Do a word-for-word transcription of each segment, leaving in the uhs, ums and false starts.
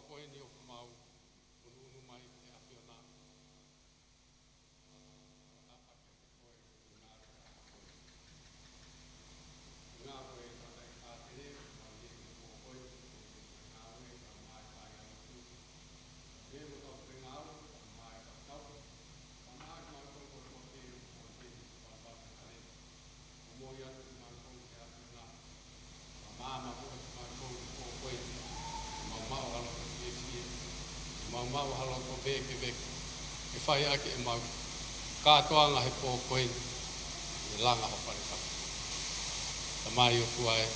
Ko eni ʻoku mau ʻunuʻunu mai ki he ʻAfiona. Ngāue ʻa e tangataʻeiki pātele, mau ʻi he pō ko eni, ngāue ʻa e mai ʻa e ʻAfiona. Mau maʻu ha loto fiefia, mau maʻu ha loto vēkeveke, ke fai ʻaki ʻemau kātoanga he pō ko eni, ʻi he langa ho fale tapu. Tamai ʻOtua ē,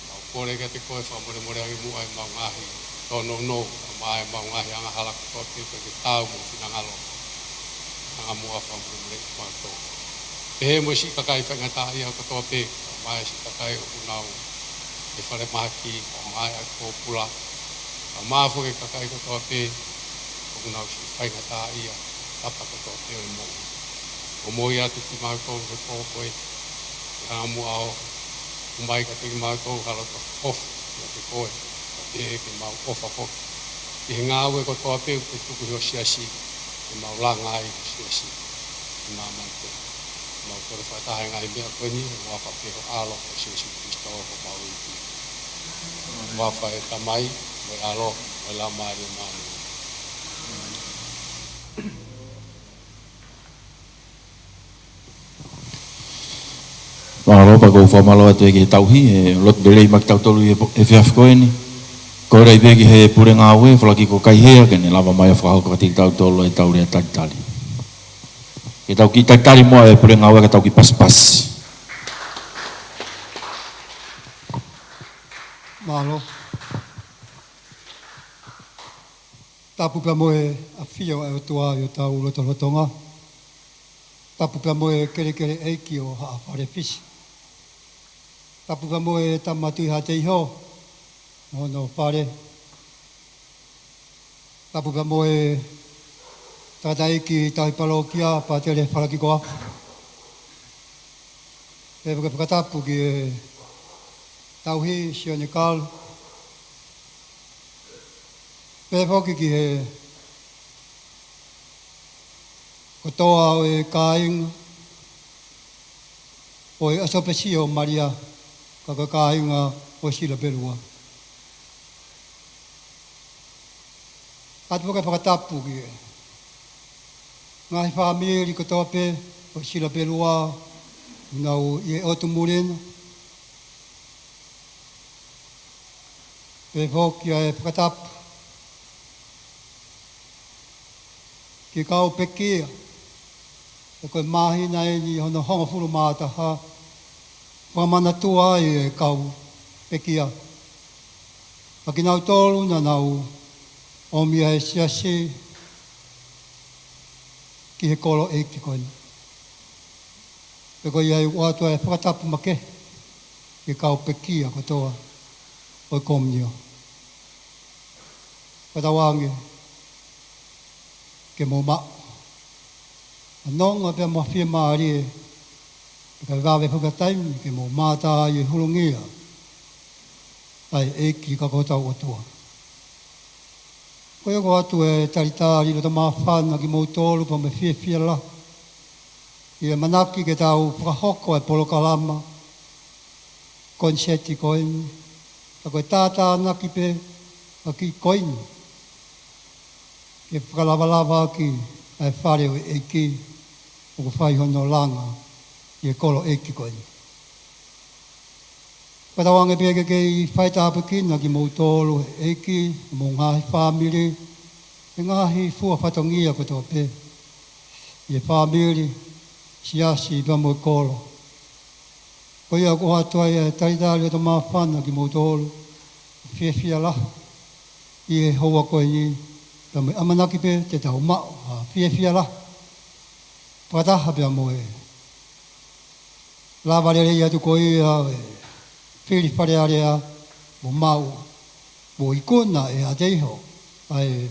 mau kole kiate koe fakamolemole ange muʻa ʻemau ngaahi tōnounou, kae ʻumaʻā ʻemau ngaahi angahala kotoa pē ʻoku ʻikai ke taau mo ho finangalo. Anga muʻa fakamolemole kimautolu. Pehē mo e siʻi kakai faingataʻaʻia kotoa pē, kae ʻumaʻā e siʻi kakai ʻoku nau ʻi he falemahaki, kae ʻumaʻā e pōpula, kae ʻumaʻā foki e kakai kotoa pē ʻoku nau siʻi faingataʻaʻia, tapa kotoa pē ʻo e moʻui. ʻOmai atu kimautolu he pō ko ē, anga muʻa ʻo ʻomai kiate kimautolu ha loto ʻofa kiate koe, kae pehē ke mau ʻofa foki ki he ngāue kotoa pē ʻoku ke tuku ʻi ho siasi, ke mau langa ai ho siasi ʻi māmani ko ē. Mau kole fakataha e ngaahi meʻa ko eni, ʻi he huafa pē ho ʻAlo ko Sīsū Kalaisi ko homau ʻEiki. Huafa e Tamai, mo e ʻAlo, mo e Laumālie Māʻoniʻoni. Mālō, pea ʻoku ou fakamālō atu ki he tauhi, he lotu lelei maʻa kitautolu ʻi he po-, he efiafi ko eni. Kole pē ki he pule ngāue, Falaki ko Kaihea, ke ne lava mai ʻo fakahoko kiate kitautolu ʻetau lea talitali. Ke tau kiʻi talitali muʻa e pule ngāue, ka tau kiʻi pasipasi. Mālō. Tapu pea mo e ʻafio ʻa e ʻOtua ʻi hotau lotolotonga. Tapu pea mo e kelekele ʻeiki ʻo Haʻa Fale Fisi. Tapu pea mo e Tama Tuʻi Haʻateiho, mo hono fale. Tapu pea mo e tangataʻeiki tauhi palōkia, Pātele Falakikoafu. Pea fakatapu ki he tauhi Sione Kalu. Pea foki ki he kotoa ʻo e kāinga ʻo e ʻAsopēsio Malia, ka ko e kāinga ʻo Silapelua. ʻOatu foki e fakatapu ki he ngaahi fāmili kotoa pē ʻo Silapelua, ʻoku nau ʻi he ʻotu muli na. Pea foki ʻa e fakatapu ki he kau pekia, ʻa ia ko e māhina eni hono hongofulu mā taha, fakamanatua ai e kau pekia. Pea kinautolu naʻa nau ʻomi ʻa e siasi ki he kolo ʻeiki ko eni. Pea ko ia ʻoku ʻoatu ʻa e fakatapu makehe ki he kau pekia kotoa ʻo e komiunitī. Fakatauange ke mou maʻu ha nonga pea mo ha fiemālie, pea ka vave foki ha taimi ke mou mātā ai e hulungia ʻa e ʻEiki ka ko hotau ʻOtua. Ko ia ʻoku ʻoatu e talitali loto māfana kimoutolu pea mo e fiefia lahi ʻi he ʻamanaki ke tau fakahoko e polokalama koniseti ko eni, ka ko e tātānaki pē ʻaki ko eni, ke fakalavalava ʻaki ʻa e fale ʻo e ʻEiki ʻoku fai hono langa ʻi he kolo ʻeiki ko eni. Fakatauange pē ke kei faitāpuekina kimoutolu ʻe he ʻEiki, mo e ngaahi fāmili, ʻi he ngaahi fua fatongia kotoa pē, ʻi he fāmili, siasi pea mo e kolo. Ko ia ʻoku ʻoatu ai e talitali loto māfana kimoutolu, fiefia lahi ʻi he houa ko eni, pea mo e ʻamanaki pē te tau maʻu ha fiefia lahi fakataha pea mo e lava lelei atu ko ia e fili Fale Alea, mo maʻu, mo ikuna ʻe Haʻateiho ʻa e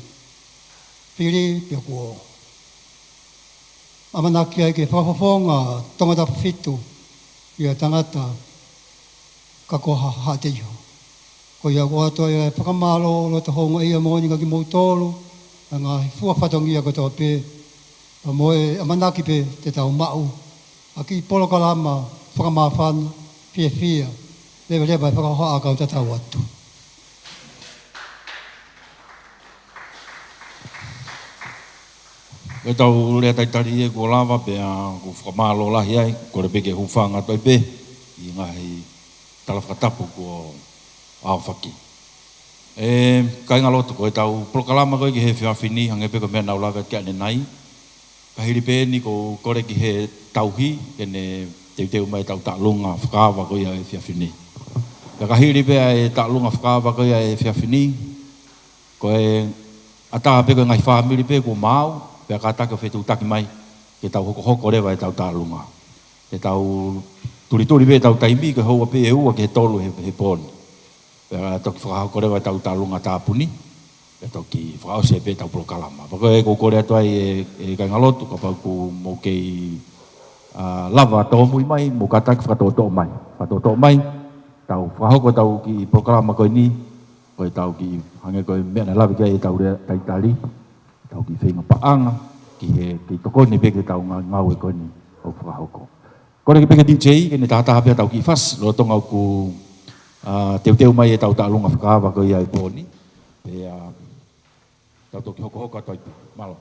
fili, pea kuo ʻamanaki ai ke fakafofonga Tongatapu fitu ʻi he tangata ka ko Haʻateiho. Ko ia ʻoku ʻoatu ai ʻa e fakamālō ʻo loto houngaʻia moʻoni kia kimoutolu, ʻa e ngaahi fua fatongia kotoa pē, pea mo e ʻamanaki pē te tau maʻu ʻa e kiʻi polokalama fakamāfana, fiefia, levaleva e fakahohaʻa kae tatau atu. Ko ʻetau lea talitali ia kuo lava pea ʻoku fakamālō lahi ai, kole pē ke hūfanga atu ai pē ʻi he ngaahi tala fakatapu kuo aofaki. ʻE kāinga lotu, ko ʻetau polokalama ko ē ki he efiafi ni, hangē pē ko e meʻa naʻa ku lave ki ai ʻanenai. Ka hili pē eni ʻoku ou kole ki he tauhi ke ne teuteu mai ʻetau taʻalunga fakaava ko ia ʻo e efiafi ni. Pea ka hili pē ʻa e taʻalunga fakaava ko ia ʻo e efiafi ni, ko e ʻatā pē ko e ngaahi fāmili pē kuo maau, pea kātaki ʻo fetuʻutaki mai ke tau hokohoko leva ʻetau taʻalunga. Ke tau tulituli pē ʻetau taimi ke houa pē ʻe ua ki he tolu he, he pō ni. Pea toki fakahoko leva ʻetau taʻalunga tāpuni, pea toki fakaʻosi pē ʻetau polokalama. Pea ko ē ʻoku ou kole atu ai ʻe, ʻe kāinga lotu, kapau ʻoku mou kei, ʻa, lava tōmui mai, mou kātaki fakatoʻotoʻo mai. Fakatoʻotoʻo mai, tau fakahoko ʻetau kiʻi polokalama ko eni, ko ʻetau kiʻi, hangē ko e meʻa naʻe lave ki ai ʻetau lea talitali, ʻetau kiʻi feinga paʻanga ki he, kiʻi tokoni pē ki heʻetau ngā-, ngāue ko eni ʻoku fakahoko. Kole pē ki he D J ke ne tahataha pē ʻetau kiʻi fasi, lolotonga ʻoku, ʻa, teuteu mai ʻetau taʻalunga fakaava ko ia ʻo e pō ni. Pea, ʻa, tau toki hokohoko atu ai pē. Mālō.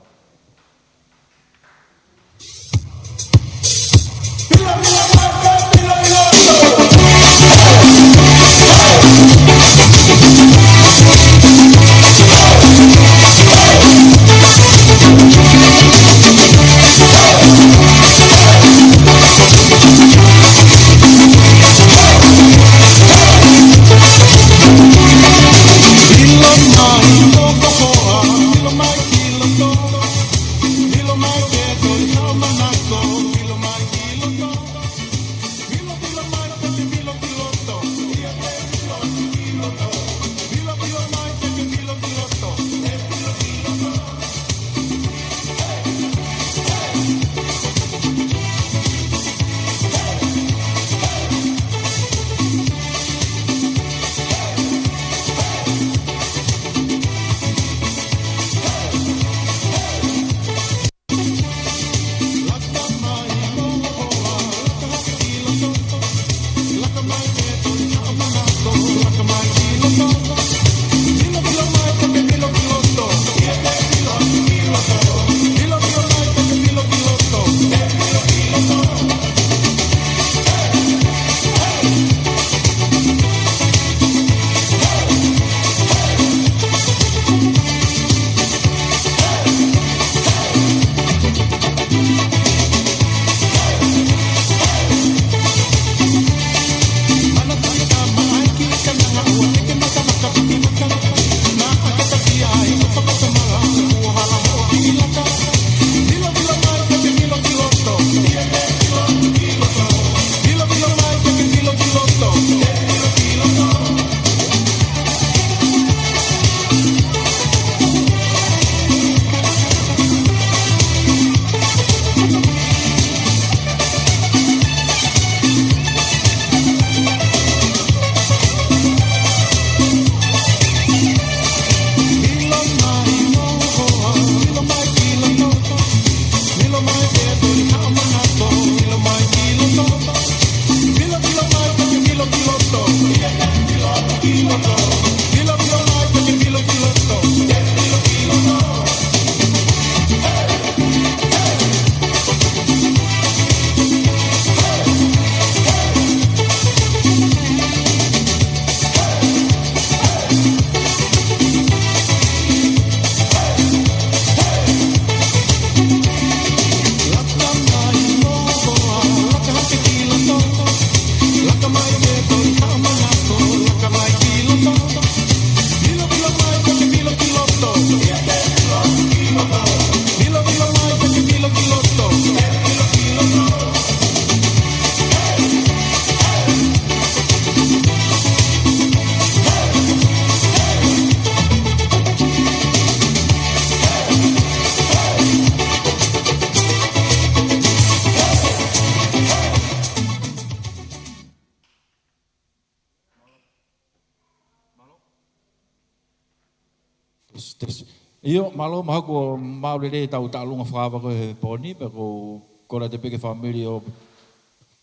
ʻIo, mālō, mahalo kuo maʻu lelei ʻetau taʻolunga fakaava ko ē he pō ni, pea ʻoku ou kole atu pē ki he fāmili ʻo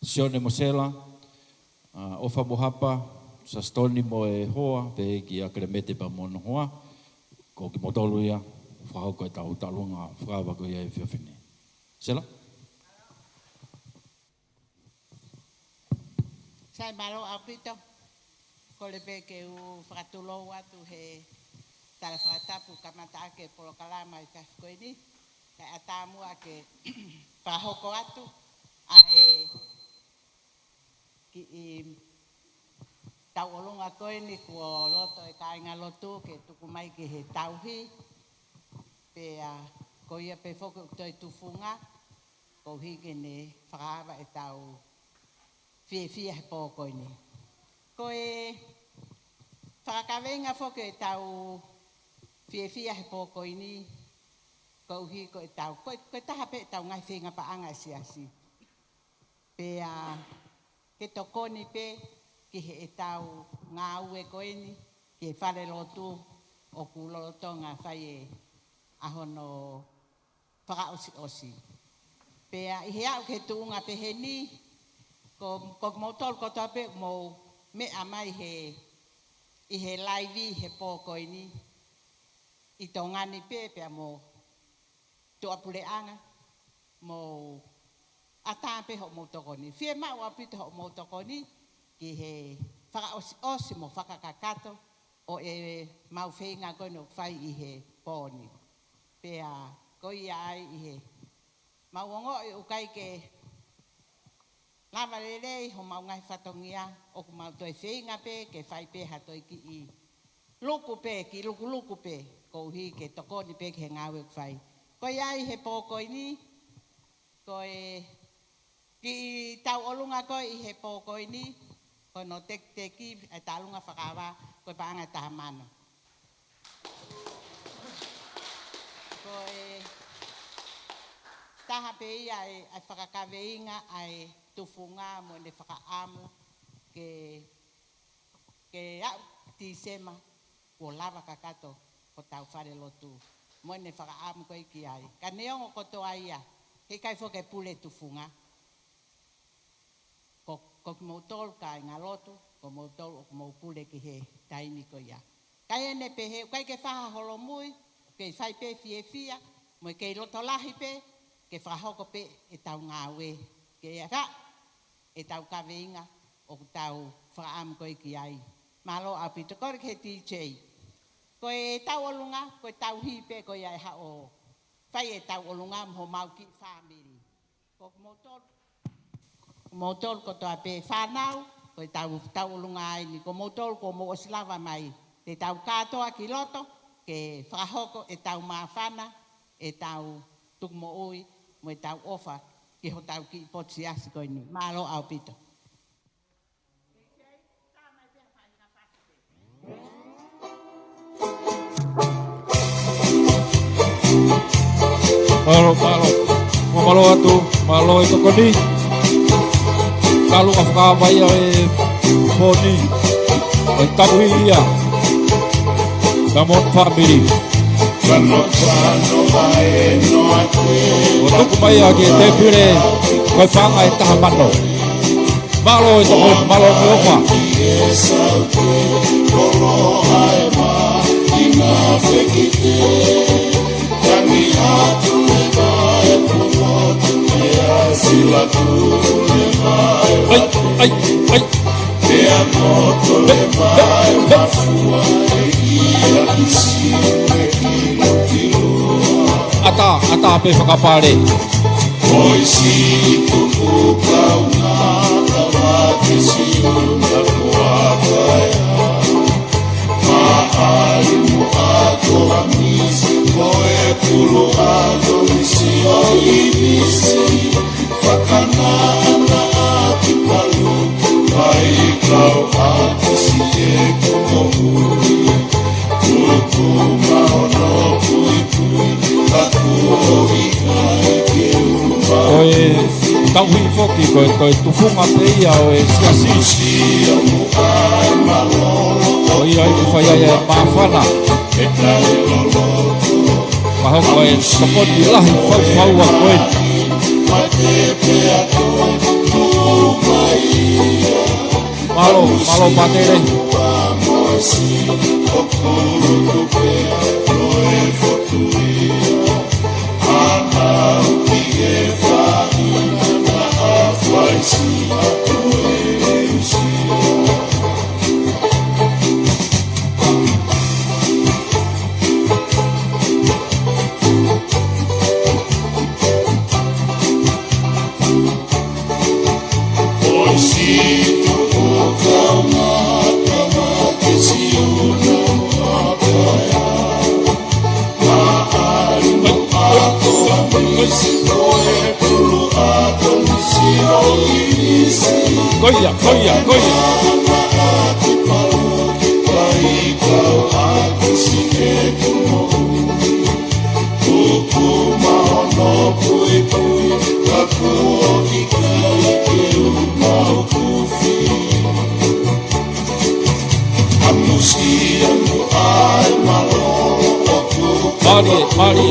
Sione mo Sela, ʻa, ʻOfa mo Hapa, Sasitoni mo e hoa, pehē kia Kelemete pea mo hono hoa, ko kimoutolu ia, fakahoko ʻetau taʻolunga fakaava ko ia he efiafi ni. Sela? Sai, mālō ʻaupito. Kole pē ke u fakatulou atu he tala fakatapu kamata ʻaki e polokalama ʻi he efiafi ko eni. Kae ʻatā muʻa ke fakahoko atu ʻa e kiʻi tauʻolunga ko eni kuo loto e kāingalotu ke tuku mai ki he tauhi. Pea ko ia pē foki ʻoku toe tufunga, koeʻuhi ke ne fakaava ʻetau fiefia he pō ko eni. Ko e fakakaveinga foki ʻetau fiefia he pō ko eni, koeʻuhi ko ʻetau, ko e, ko e taha pē ʻetau ngaahi feinga paʻanga ʻa e siasi. Pea ke tokoni pē ki heʻetau ngāue ko eni, ki he falelotu ʻoku lolotonga fai e ʻaho hono fakaʻosiʻosi. Pea ʻi he aʻu ki he tuʻunga pehē ni, ko, ko kimoutolu kotoa pē mou meʻa mai he, ʻi he laivi he pō ko eni, ʻi Tonga ni pē pea mo tuʻapuleʻanga, mou ʻatā pē hoʻomou tokoni. Fiemaʻu ʻaupito hoʻomou tokoni ki he fakaʻosiʻosi mo fakakakato ʻo e mau feinga ko eni ʻoku fai ʻi he pō ni. Pea ko ia ai ʻi he mau ongoʻi ʻoku ʻikai ke lava lelei homau ngaahi fatongia, ʻoku mau toe feinga pē ke fai pē ha toe kiʻi luku pē, kiʻi lukuluku pē, koeʻuhi ke tokoni pē ki he ngāue ʻoku fai. Ko ia ʻi he pō ko eni, ko e kiʻi tauʻolunga ko ē ʻi he pō ko eni, ko hono tekiteki e taʻolunga fakaava, ko e paʻanga ʻe taha mano. Ko e taha pē ia e, e fakakaveinga ʻa e tufunga mo ʻene fakaʻamu ke, ke aʻu Tīsema kuo lava kakato hotau falelotu mo ʻene fakaʻamu ko ē ki ai. Ka neongo kotoa ia, heʻikai foki ke pule tufunga. Ko, ko kimoutolu kāingalotu, ko moutolu ʻoku mou pule ki he taimi ko ia. Kae ʻi heʻene pehē, ʻoku ʻikai ke fai ha holomui, ʻoku kei fai pē fiefia, mo e kei loto lahi pē, ke fakahoko pē ʻetau ngāue, ke ʻatā ʻetau kaveinga ʻoku tau fakaʻamu ko ē ki ai. Mālō ʻaupito, kole ki he D J. Ko e tauʻolunga, ko e tauhi pē ko ia ʻe haʻu ʻo fai e tauʻolunga mo homau kiʻi fāmili. Ko moutolu, moutolu kotoa pē fānau, ko e tau, tauʻolunga eni, ko moutolu kuo mou ʻosi lava mai. Te tau kātoa ki loto, ke fakahoko ʻetau māfana, ʻetau tukumoʻui, mo ʻetau ʻofa, ki hotau kiʻi potu siasi ko eni. Mālō ʻaupito. Mālō, mālō. Mālō atu, mālō e tokoni. Taʻolunga fakaava ia e pō ni. ʻOi, tauhi ia. Come on, family. ʻO tuku mai ʻa e tēpile, ko e paʻanga ʻe taha mano. Mālō e tokoni, mālō e ʻofa. ʻAi, ʻai, ʻai. ʻAtā, ʻatā pē fakapale. Ko e tauhi foki, ko e, ko e tufunga pē ia ʻo e siasi. Ko ia ʻoku fai ai e māfana. Fakahoko e tokoni lahi faufaua ko eni. Mālō, mālō Pātele. Koia, koia, koia. Mālie, mālie.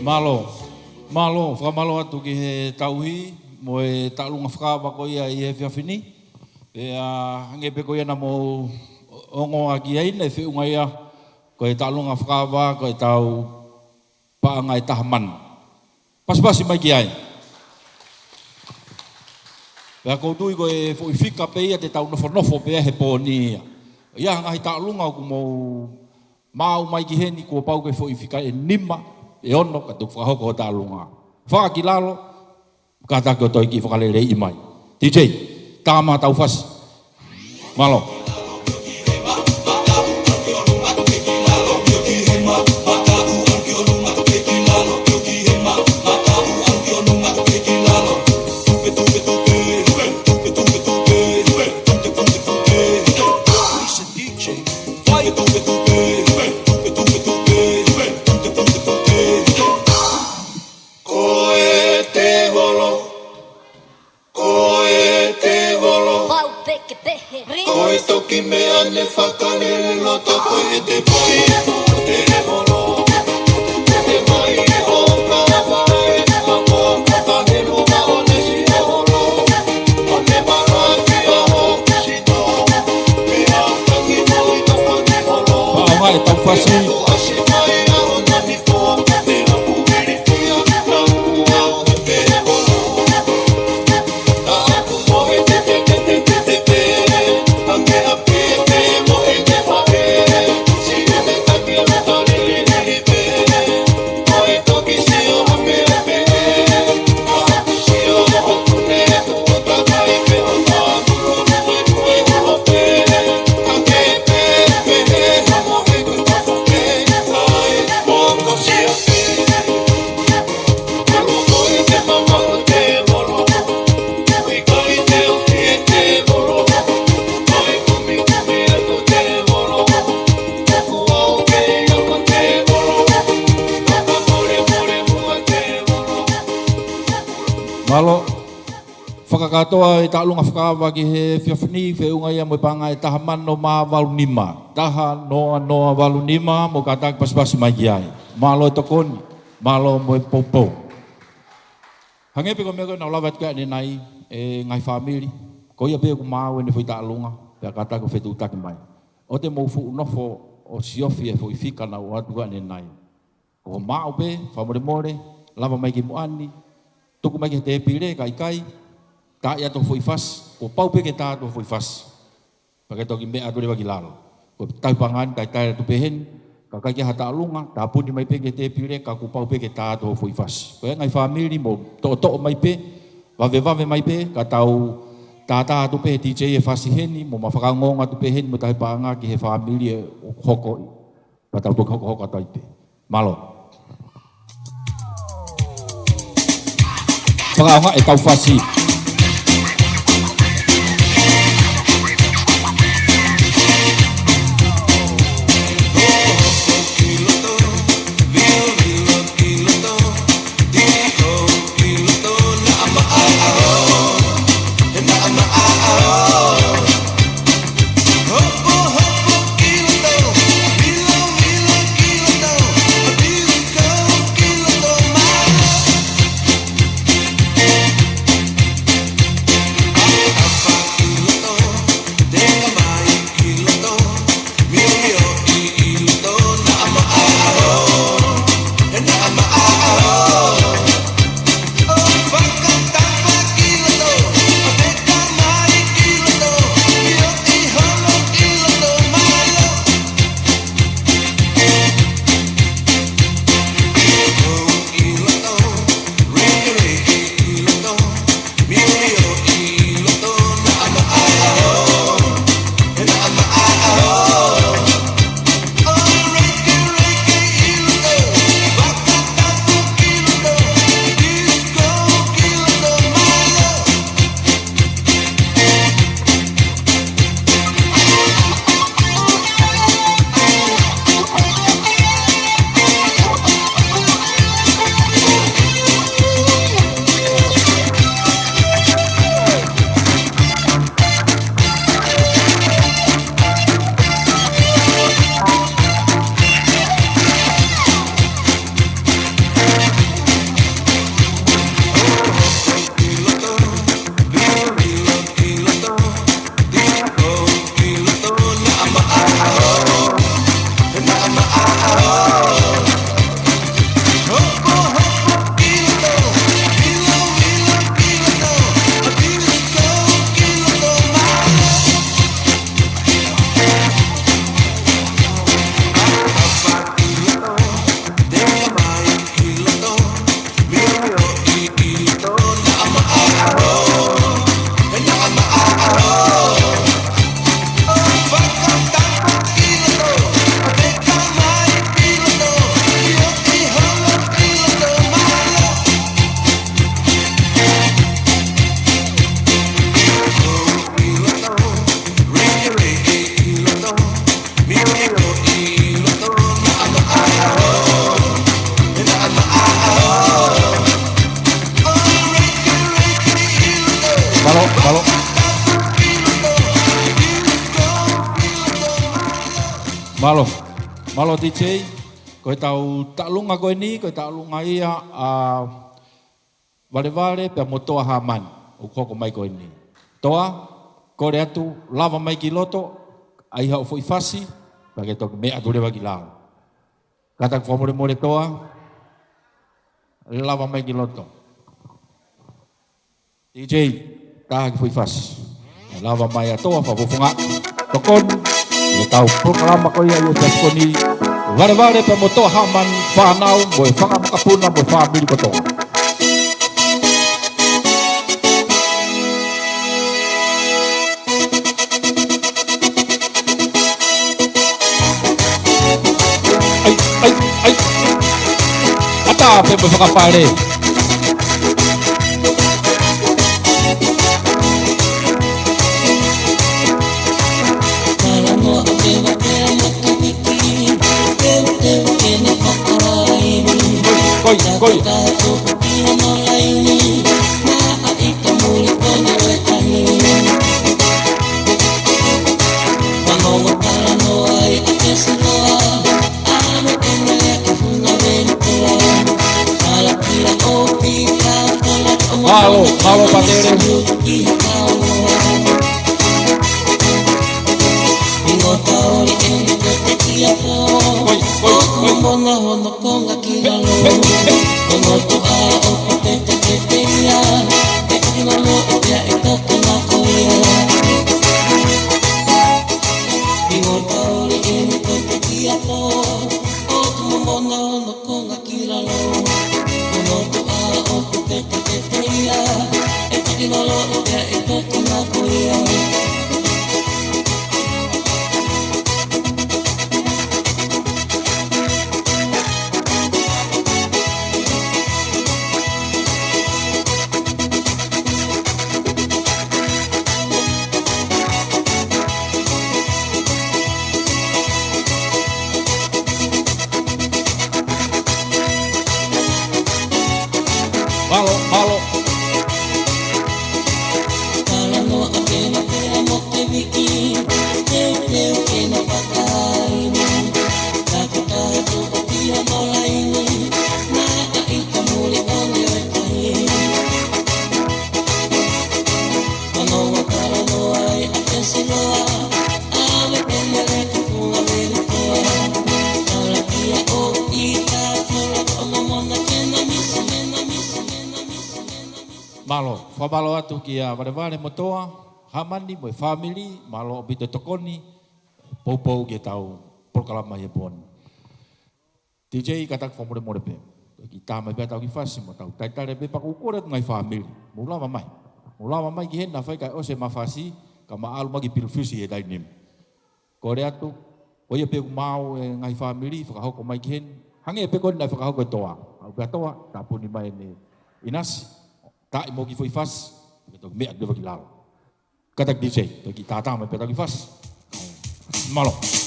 Mālō. Mālō, fakamālō atu ki he tauhi mo e taʻalunga fakaava ko ia ʻi he efiafi ni. Pea hangē pē ko ia naʻa mou ongoʻi ki ai, naʻe feʻunga ia ko e taʻalunga fakaava ko ʻetau paʻanga ʻe taha mano. Pasipasi mai ki ai. Pea ʻoku ou tui ko e foʻi fika pē ia te tau nofonofo pē he pō ni ia. ʻI ai ha ngaahi taʻalunga ʻoku mou maʻu mai ki heni kuo pau ke foʻi fika ʻe nima, ʻe ono, ka toki fakahoko ho taʻalunga. Fakakilalo, kātaki ʻo toe kiʻi fakaleleiʻi mai. D J, tā mai ʻetau fasi. Mālō. Ko e tēvolo, ko e tēvolo. Pau pē ke pehē. Ko e toki meʻa ne fakalele loto ko e te poi. Tēvolo. Te mai e o ka vai, ka ko ka ne luma o ne si tēvolo. O ne mara ki a o si tō. Pea tangi mo i ka ko tēvolo. Pea ʻaonga ʻetau fasi. Mālō. Fakakātoa e taʻalunga fakaava ki he efiafi ni, feʻunga ia mo e paʻanga ʻe taha mano mā valu nima. Taha noa noa valu nima, mo kātaki pasipasi mai ki ai. Mālō e tokoni, mālō mo e poupou. Hangē pē ko e meʻa ko ē naʻa ku lave atu ki ai ʻanenai, e ngaahi fāmili. Ko ia pē ʻoku maʻu ʻene foʻi taʻalunga, pea kātaki ʻo fetuʻutaki mai. ʻOua te mou fuʻu nofo ʻo siofi e foʻi fika naʻa ku ʻoatu ki ai ʻanenai. Ko hoʻo maʻu pē, fakamolemole, lava mai ki muʻa ni, tuku mai ki he tēpile, ka ʻikai, tā atu ho foʻi fasi, kuo pau pē ke tā atu ho foʻi fasi. Pea ke toki meʻa atu leva ki lalo. Ko e tauhi paʻanga ni, taitai atu pē heni, ka ʻikai ke ʻi ai ha taʻalunga, tāpuni mai pē ki he tēpile, ka kuo pau pē ke tā atu ho foʻi fasi. Ko e ngaahi fāmili mou toʻotoʻo mai pē, vavevave mai pē, ka tau tātā atu pē he D J e fasi heni, mo ma fakaongoongo atu pē heni, mo e tauhi paʻanga ki he fāmili ʻe hoko. Pea tau toki hokohoko atu ai pē. Mālō. Fakaʻaongaʻi ʻetau fasi. Mālō, mālō D J, ko e tau taʻolunga ko eni, ko e taʻolunga ia ʻa Valevale pea mo Toa Hāmani, ʻoku hoko mai ko eni. Toa, kole atu, lava mai ki loto, ʻai haʻo foʻi fasi, pea ke toki meʻa atu leva ki lalo. Kātaki fakamolemole Toa, lava mai ki loto. D J, tā ki foʻi fasi. Lava mai ʻa Toa, fakafofonga. Tokoni, ʻi he tau polokalama ko ia ʻi he efiafi ko eni. Valevale pea mo Toa Hāmani, fānau, mo e fanga makapuna, mo e fāmili kotoa. ʻAi, ʻai, ʻai. ʻAtā pē mo e fakapale. Koi, koi, koi. Mālō, mālō Patele. Koi, koi, koi. Mālō, mālō. Mālō, fakamālō atu kia Valevale mo Toa Hāmani mo e fāmili, mālō ʻaupito tokoni, poupou ki he tau polokalama ʻi he pō ni. D J, kātaki fakamolemole pē. Ki tā mai pē ʻa tau ki fasi mo tau talitali pē pea ʻoku ou kole atu ngaahi fāmili. Mou lava mai. Mou lava mai ki heni, ʻafai kae ʻosi ʻema fasi, ka ma ʻalu mai ki Pilifisi he taimi ni. Kole atu, ko ia pē ʻoku maau e ngaahi fāmili, fakahoko mai ki heni. Hangē pē ko eni naʻe fakahoko ʻe Toa. ʻAu pē ʻa Toa, tāpuni mai ʻene ʻinasi. Taaʻi mo e kiʻi foʻi fasi, ke toki meʻa atu leva ki lalo. Kātaki D J, toki tātā mai pē ʻa tau ki fasi. Mālō.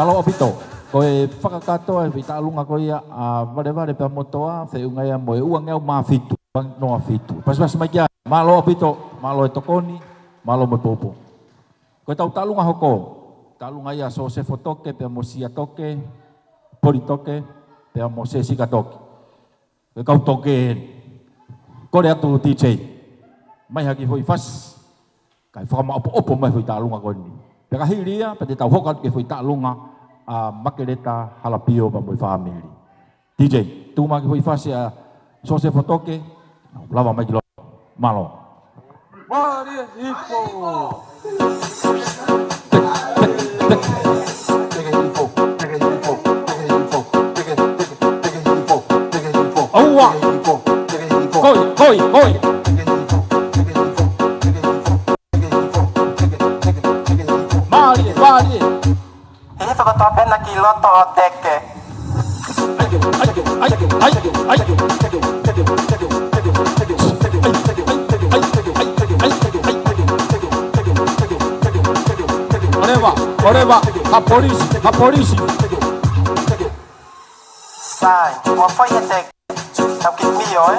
Mālō ʻaupito. Ko e fakakātoa e foʻi taʻalunga ko ia ʻa Valevale pea mo Toa, feʻunga ia mo e uangeau mā fitu, uangeau noa fitu. Pasipasi mai ki ai. Mālō ʻaupito, mālō e tokoni, mālō mo e poupou. Ko ʻetau taʻalunga hoko, taʻalunga ia ʻa Sosefo Toke pea mo Sia Toke, Poli Toke, pea mo Sesika Toke. Ko e kau toke eni. Kole atu D J. Mai ha kiʻi foʻi fasi. Kae fakamaʻopoʻopo mai e foʻi taʻalunga ko eni. Pea ka hili ia, pea te tau hoko atu ki he foʻi taʻalunga ʻa Makeleta Halapio pea mo e fāmili. D J, tuku mai ha kiʻi foʻi fasi ʻa Sosefo Toke, lava mai ki loto. Mālō. Mālie hifo. ʻAua. Koi, koi, koi. Mālie, mālie. He fakatāpena ki loto ʻo Teke. ʻOleva, ʻoleva, ha polisi, ha polisi. Sai, ua fai e Teke. Tau kiʻi mio, ē?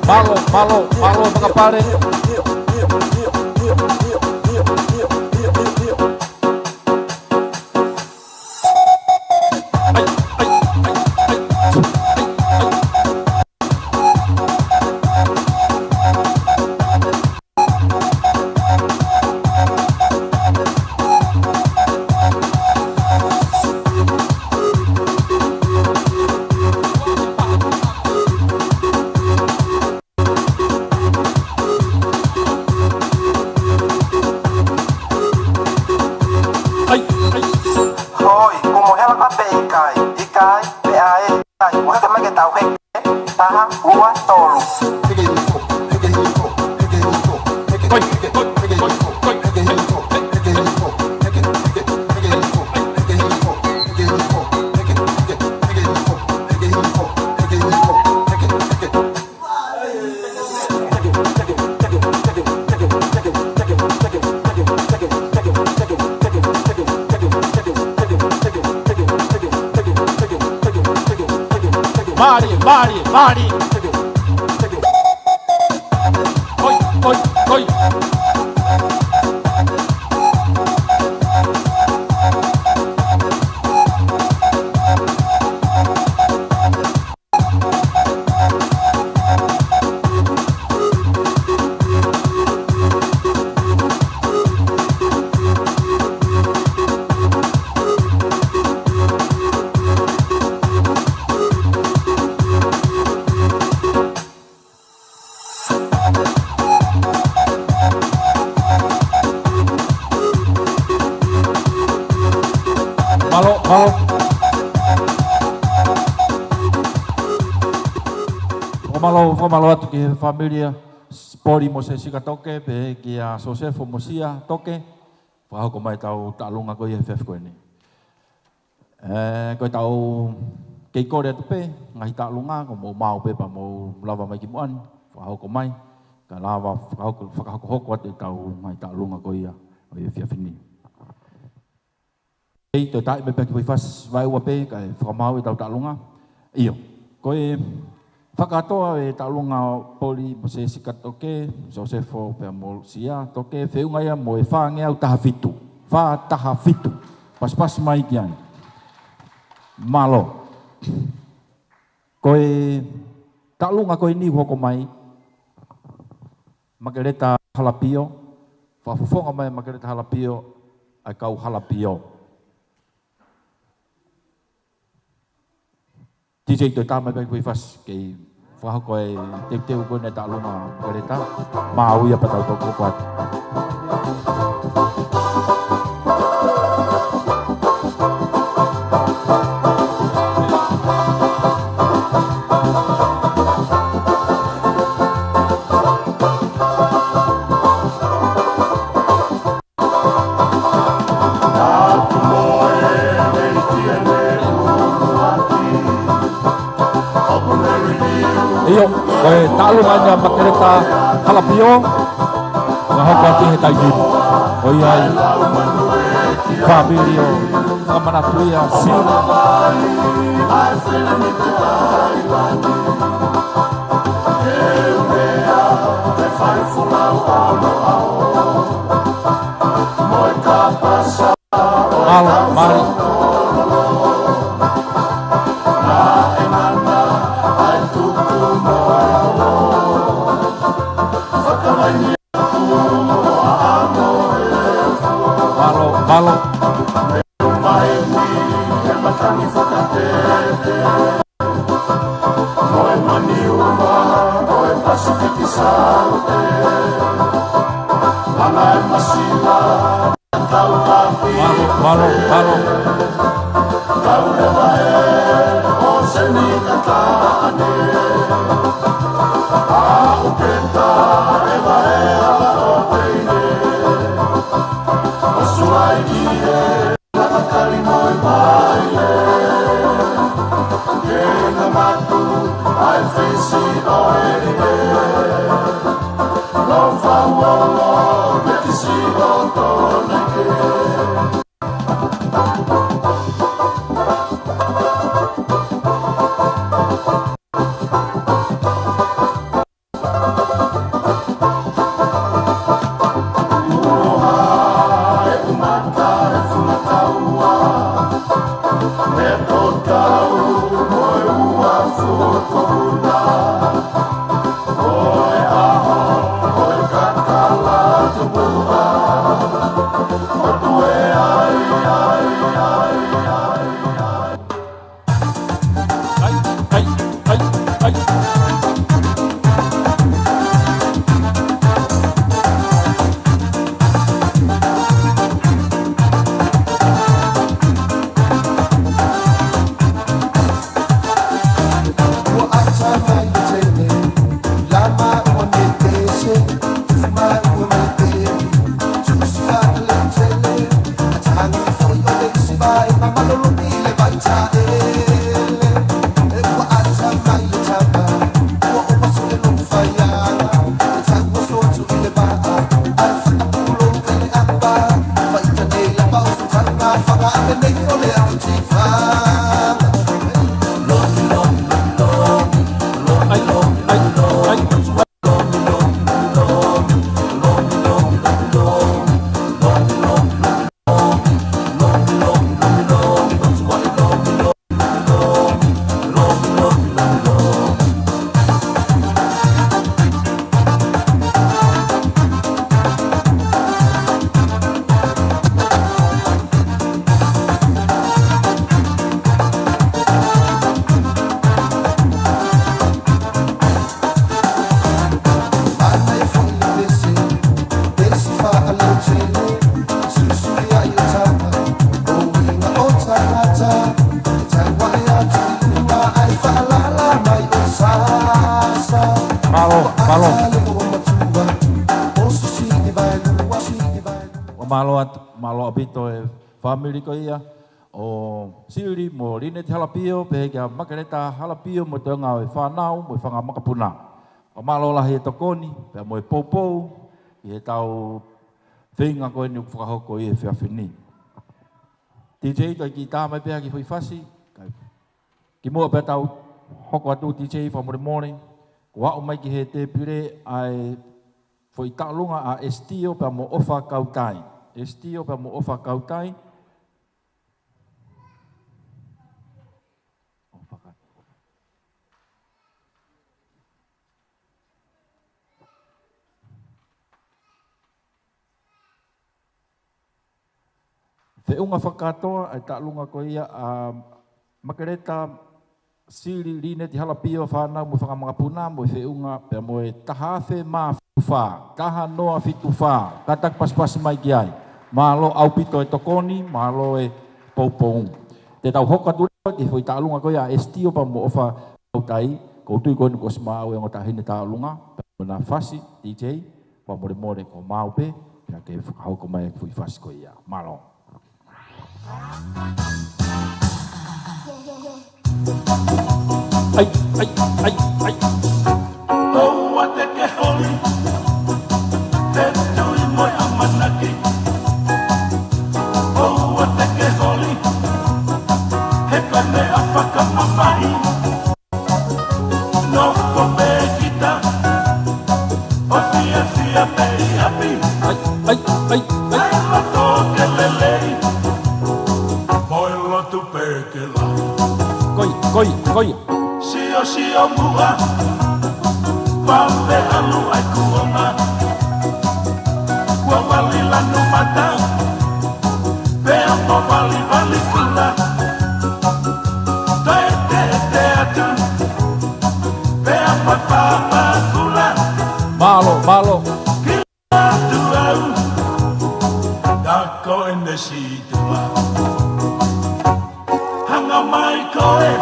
Mālō, mālō, mālō, fakapale. ʻAi, ʻai. Hoi, kuo mo hela ka pe ʻikai, ʻikai, pe ʻai, ʻai, ʻo heke mai ke tau heke, taha, ua, tolu. Hoi, hoi, hoi, hoi. Mālie, mālie, mālie. Koi, koi, koi. Mālō, mālō. Fakamālō, fakamālō atu ki he fāmili ʻa Poli mo Sesika Toke, pehē kia Sosefo mo Sia Toke, fakahoko mai ʻetau taʻalunga ko ia he efiafi ko eni. ʻE, ko ʻetau kei kole atu pē, ngaahi taʻalunga, ko mou maʻu pē pea mou lava mai ki muʻa ni, fakahoko mai, kae lava fakahoko, fakahokohoko atu ʻetau ngaahi taʻalunga ko ia ʻo e efiafi ni. ʻEi, toe taaʻi mai pē ha kiʻi foʻi fasi vaeua pē, kae fakamaau ʻetau taʻalunga. ʻIo, ko e fakakātoa e taʻalunga ʻo Poli mo Sesika Toke, Sosefo pea mo Sia Toke, feʻunga ia mo e fāngeau taha fitu, fā taha fitu. Pasipasi mai ki ai. Mālō. Ko e taʻalunga ko eni ʻoku hoko mai, Makeleta Halapio, fakafofonga mai Makeleta Halapio, ʻa e kau Halapio. D J, toe tā mai pē ha kiʻi foʻi fasi, kei fakahoko e teuteu ko eni e taʻalunga Makeleta, maʻu ia pea tau toki hoko atu. ʻIo, Ko e taʻalunga ʻeni ʻa Makeleta Halapio, fakahoko atu he taimi ni. Ko ia ai, fāmili ʻo Kamanatuia Sila. Mālō, mālō. Mālō, mālō. Mālō, mālō, mālō. Mālō, mālō. Mālō atu, mālō ʻaupito e fāmili ko ia ʻo Sili mo Lineti Halapio, pehē kia Makeleta Halapio mo e toenga ʻo e fānau mo e fanga makapuna. Fakamālō lahi e tokoni, pea mo e poupou, ʻi heʻetau feinga ko eni ʻoku fakahoko ʻi he efiafi ni. T J, toe kiʻi tā mai pē ha kiʻi foʻi fasi, kae kimuʻa pea tau hoko atu, T J, fakamolemole, kuo aʻu mai ki he tēpile ʻa e foʻi taʻalunga ʻa Estio pea mo ʻOfa Kautai. Estio pea mo ʻOfa Kautai. ʻOfa Kautai. Feʻunga fakakātoa ʻa e taʻalunga ko ia ʻa Makeleta Sili Lineti Halapio, fānau mo e fanga makapuna, mo e feʻunga pea mo e taha afe mā fitu fā, taha noa fitu fā, kātaki pasipasi mai ki ai. Mālō ʻaupito e tokoni, mālō e poupou. Te tau hoko atu leva ki he foʻi taʻalunga ko ia ʻa Estio pea mo ʻOfa Kautai, ʻoku ou tui ko eni kuo ʻosi maʻu e ongo taʻahine taʻalunga, pea mo ʻena fasi, T J, fakamolemole ko maʻu pē, pea ke fakahoko mai e foʻi fasi ko ia. Mālō. ʻAi, ʻai, ʻai, ʻai. Ko ia. Sio, sio muʻa, pau pē ʻalu ʻa e kuonga. Kuo vali lanu mata, pea mo vali vali kula. Toe teʻeteʻe atu, pea mo papa kula. Mālō, mālō. Ki atu au, ka ko ʻene situa. Hanga mai koe,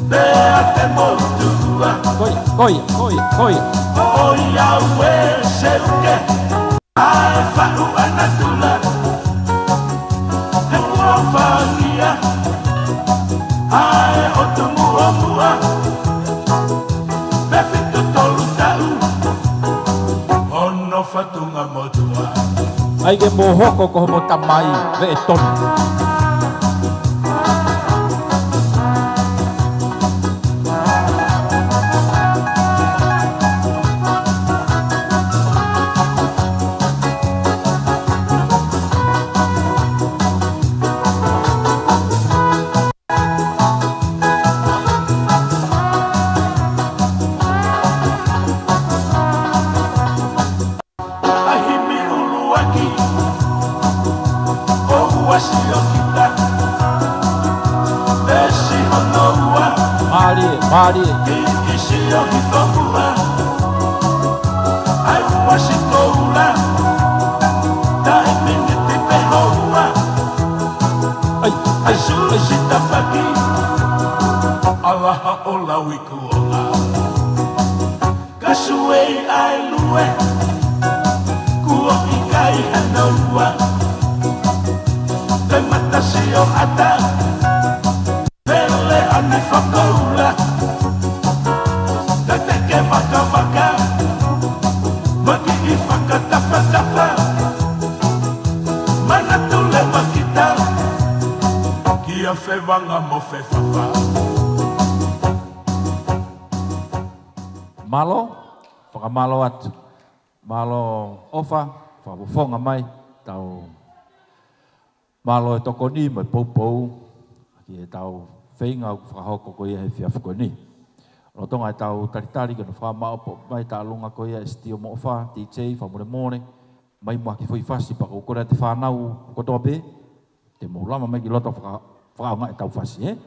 pea te mou tua. Ko ia, ko ia, ko ia, ko ia. ʻOiauē seuke, ʻa e faʻu ʻa natula. He kuo fāngia, ʻa e ʻotu muʻomuʻa. Pea fitu tolu taʻu, hono fatunga motuʻa. ʻAi ke mou hoko ko homo tamai, veʻe tonu. ʻA himi ʻuluaki, ʻoua sio kita. Pea siʻono ua. Mālie, mālie. Ki, ki sio hifo muʻa. ʻAi ua si koula. Taʻe miniti pē houa. ʻAi, ʻai, ʻai. Susi tapaki. ʻAlaha ʻo lau i kuonga. Ka suei ʻa e lue, kuo ʻikai hano ua. Te mata sio ata, pele ani fakaula. Te teke vakavaka, maki i fakatafatafa. Manatu leva kita, kia fevanga mo fefafa. Mālō, fakamālō atu. Mālō ʻofa, fakafofonga mai, tau mālō e tokoni mo e poupou, ki heʻetau feinga ʻoku fakahoko ko ia he efiafi ko eni. Lolotonga ʻetau talitali ki hono fakamāʻopoʻopo mai e taʻalunga ko ia ʻa Sitio mo ʻOfa, DJ, fakamolemole, mai muʻa ki he foʻi fasi pea ʻoku ou kole atu ki he fānau kotoa pē, te mou lava mai ki loto faka-, fakaʻaongaʻi ʻetau fasi, ē?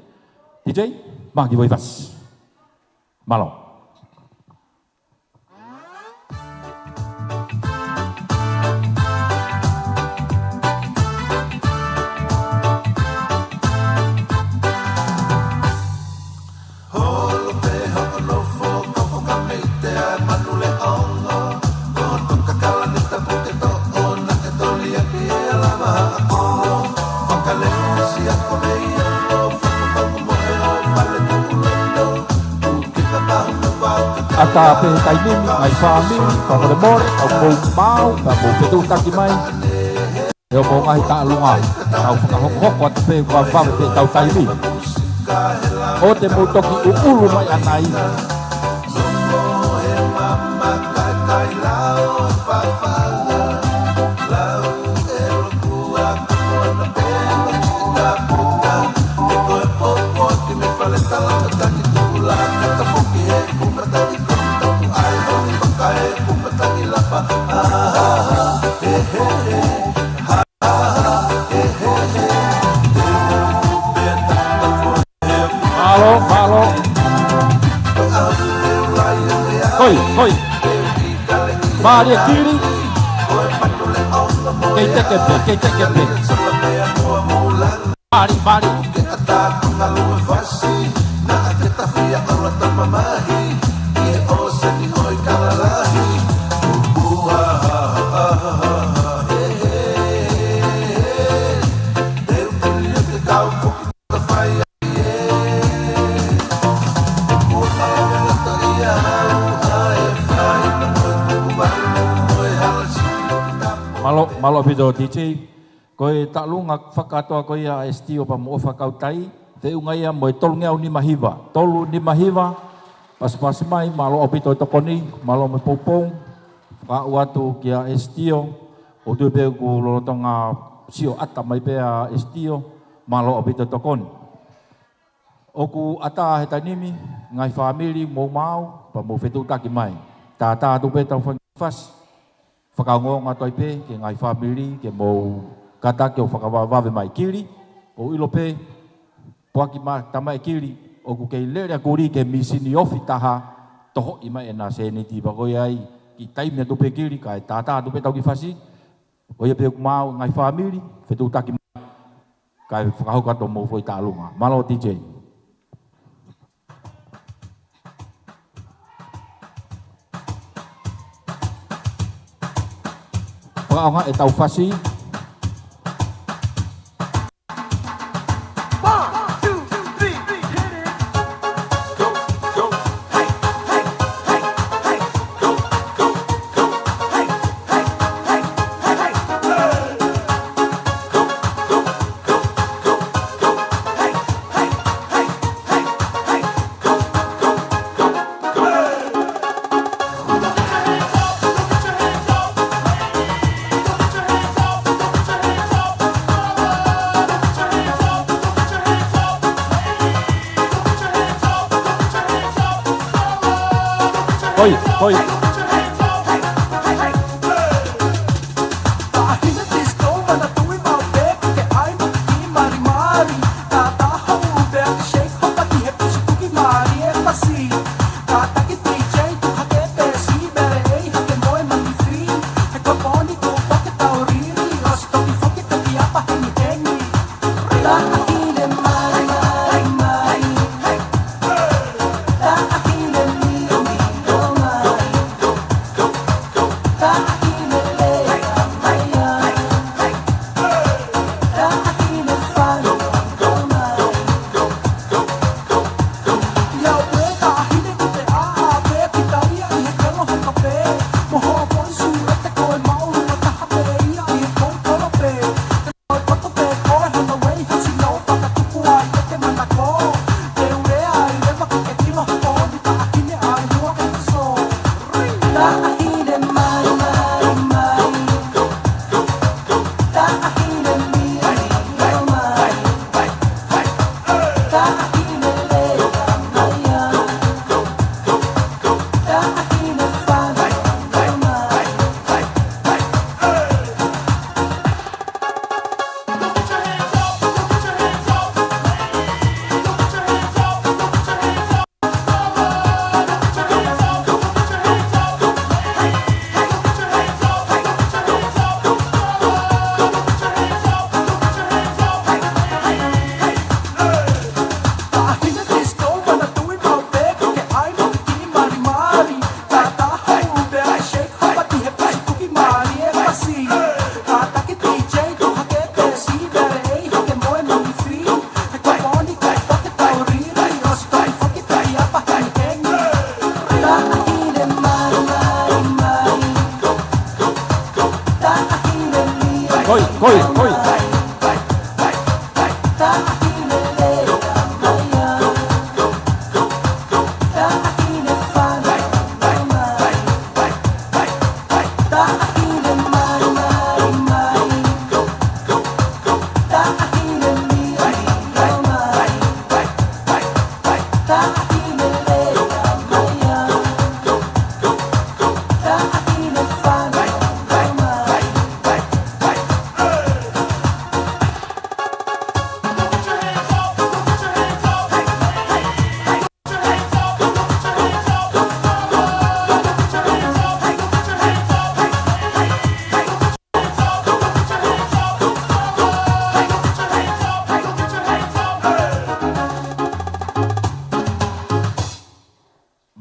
DJ, mai ki he foʻi fasi. Mālō. ʻAtā pē he taimi ni, ngaahi fāmili, fakamolemole, ʻoku mou maau, ka mou fetuʻutaki mai. ʻE ʻo mou ngaahi taʻalunga, tau fakahokohoko atu pē, ʻoku vave pē ʻetau taimi. ʻOua te mou toki ʻuʻulu mai ʻanai. Mālō, mālō. Hoi, hoi. Mālie Kili. Kei teke pē, kei teke pē. Mālie, mālie. Mālō, mālō ʻaupito DJ. Ko e taʻalunga fakakātoa ko ia ʻa Sitio pea mo ʻOfa Kautai, feʻunga ia mo e tolu ngeau nima hiva. Tolu nima hiva, pasipasi mai, mālō ʻaupito e tokoni, mālō mo e poupou, fakaʻau atu kia Sitio, ʻoku ou tui pē ʻoku lolotonga sio ʻata mai pē ʻa Sitio, mālō ʻaupito e tokoni. ʻOku ʻatā he taimi ni, ngaahi fāmili mou maʻu, pea mou fetuʻutaki mai. Tātā atu pē ʻetau fanga kiʻi fasi. Fakaongoongo atu ai pē ki he ngaahi fāmili ke mou kātaki ʻo fakavavevave mai. Kili, ʻoku ou ʻilo pē, poaki mai tamaʻi Kili, ʻoku kei lele ʻa Kili ki he mīsini ofi taha, tohoʻi mai ʻena sēniti, pea ko ia ai, kiʻi taimi atu pē Kili, kae tātā atu pē ʻetau kiʻi fasi. Ko ia pē ʻoku maʻu ngaahi fāmili, fetuʻutaki mai. Kae fakahoko atu hoʻomou foʻi tālunga. Mālō T J. Fakaʻaongaʻi ʻetau fasi. Koi, koi. Koi, koi, koi.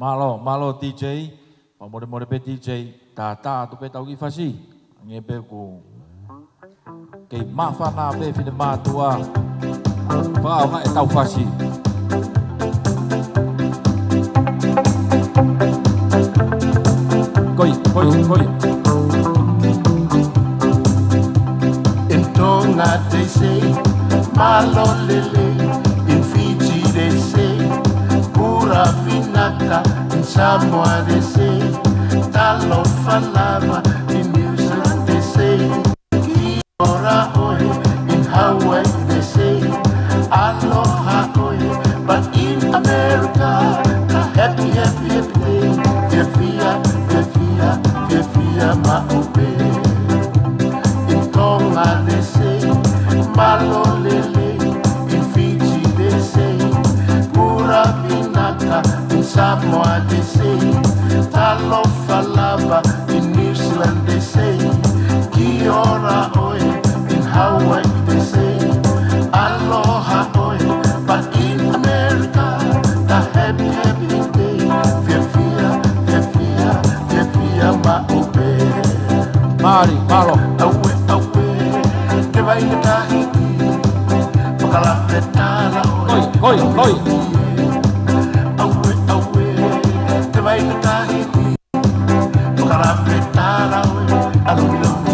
Mālō, mālō D J. Pea mole mole pē D J, tātā atu pē ʻetau kiʻi fasi. Hangē pē ʻoku kei māfana pē finemātuʻa. Fakaʻaongaʻi ʻetau fasi. Koi, koi, koi. In Tonga they say, mālō lelei. In Fiji they say, ʻuraʻa vinaka. In Samoa they say, talofa lava. In New Zealand they say, kia ora ʻoe. In Hawaii they say, aloha ʻoe. But Mālie, mālō. Auē, auē, te vai ke tahi. Fakalapetala. Koi, koi, koi. Auē, auē, te vai ke tahi. Fakalapetala, ʻalu ʻi loto.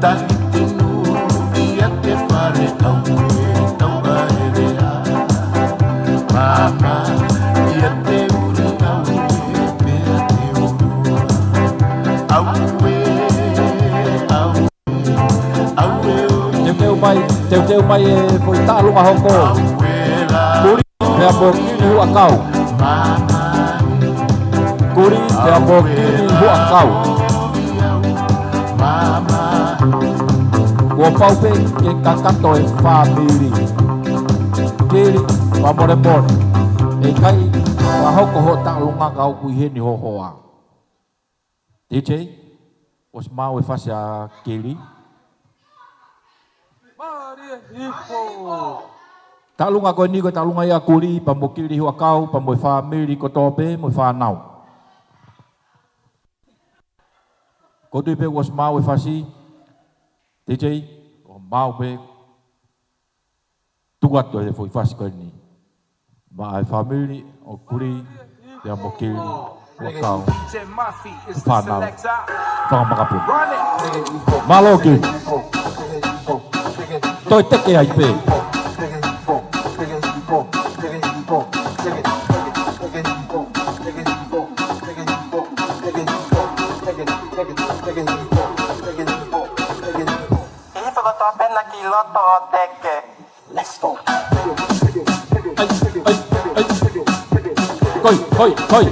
Tahiti nui ʻa e fale, auē, tau ʻaelea. Māmā ʻia te uli, auē, pea te ulua. Auē, auē, auē, ʻoi. Teuteu mai, teuteu mai e foʻi taʻalunga hoko. Auē, la. Kuli, pea mo Kili Huʻakau. Māmā. Kuli, pea mo Kili Huʻakau. Kuo pau pē ke kakato e fāmili. Kili, fakamolemole. ʻE ʻikai, fakahoko hoʻo taʻalunga ka ʻoku ʻi heni ho hoa. D J, ʻosi maʻu e fasi ʻa Kili. Mālie hifo. Taʻalunga ko eni ko e taʻalunga ia ʻa Kuli, pea mo Kili Huʻakau, pea mo e fāmili kotoa pē, mo e fānau. Ko u tui pē kuo ʻosi maʻu e fasi, D J, ʻoku maʻu pē, tuku atu e foʻi fasi ko eni. Maʻa e fāmili ʻo Kuli, pea mo Kili Huʻakau, fānau, fanga makapuna. Mālō Kili. Toe teke ai pē. Ke hifo kotoa pē na ki loto ʻo teke. Let's go. Ai, ai, ai. Koi, koi, koi.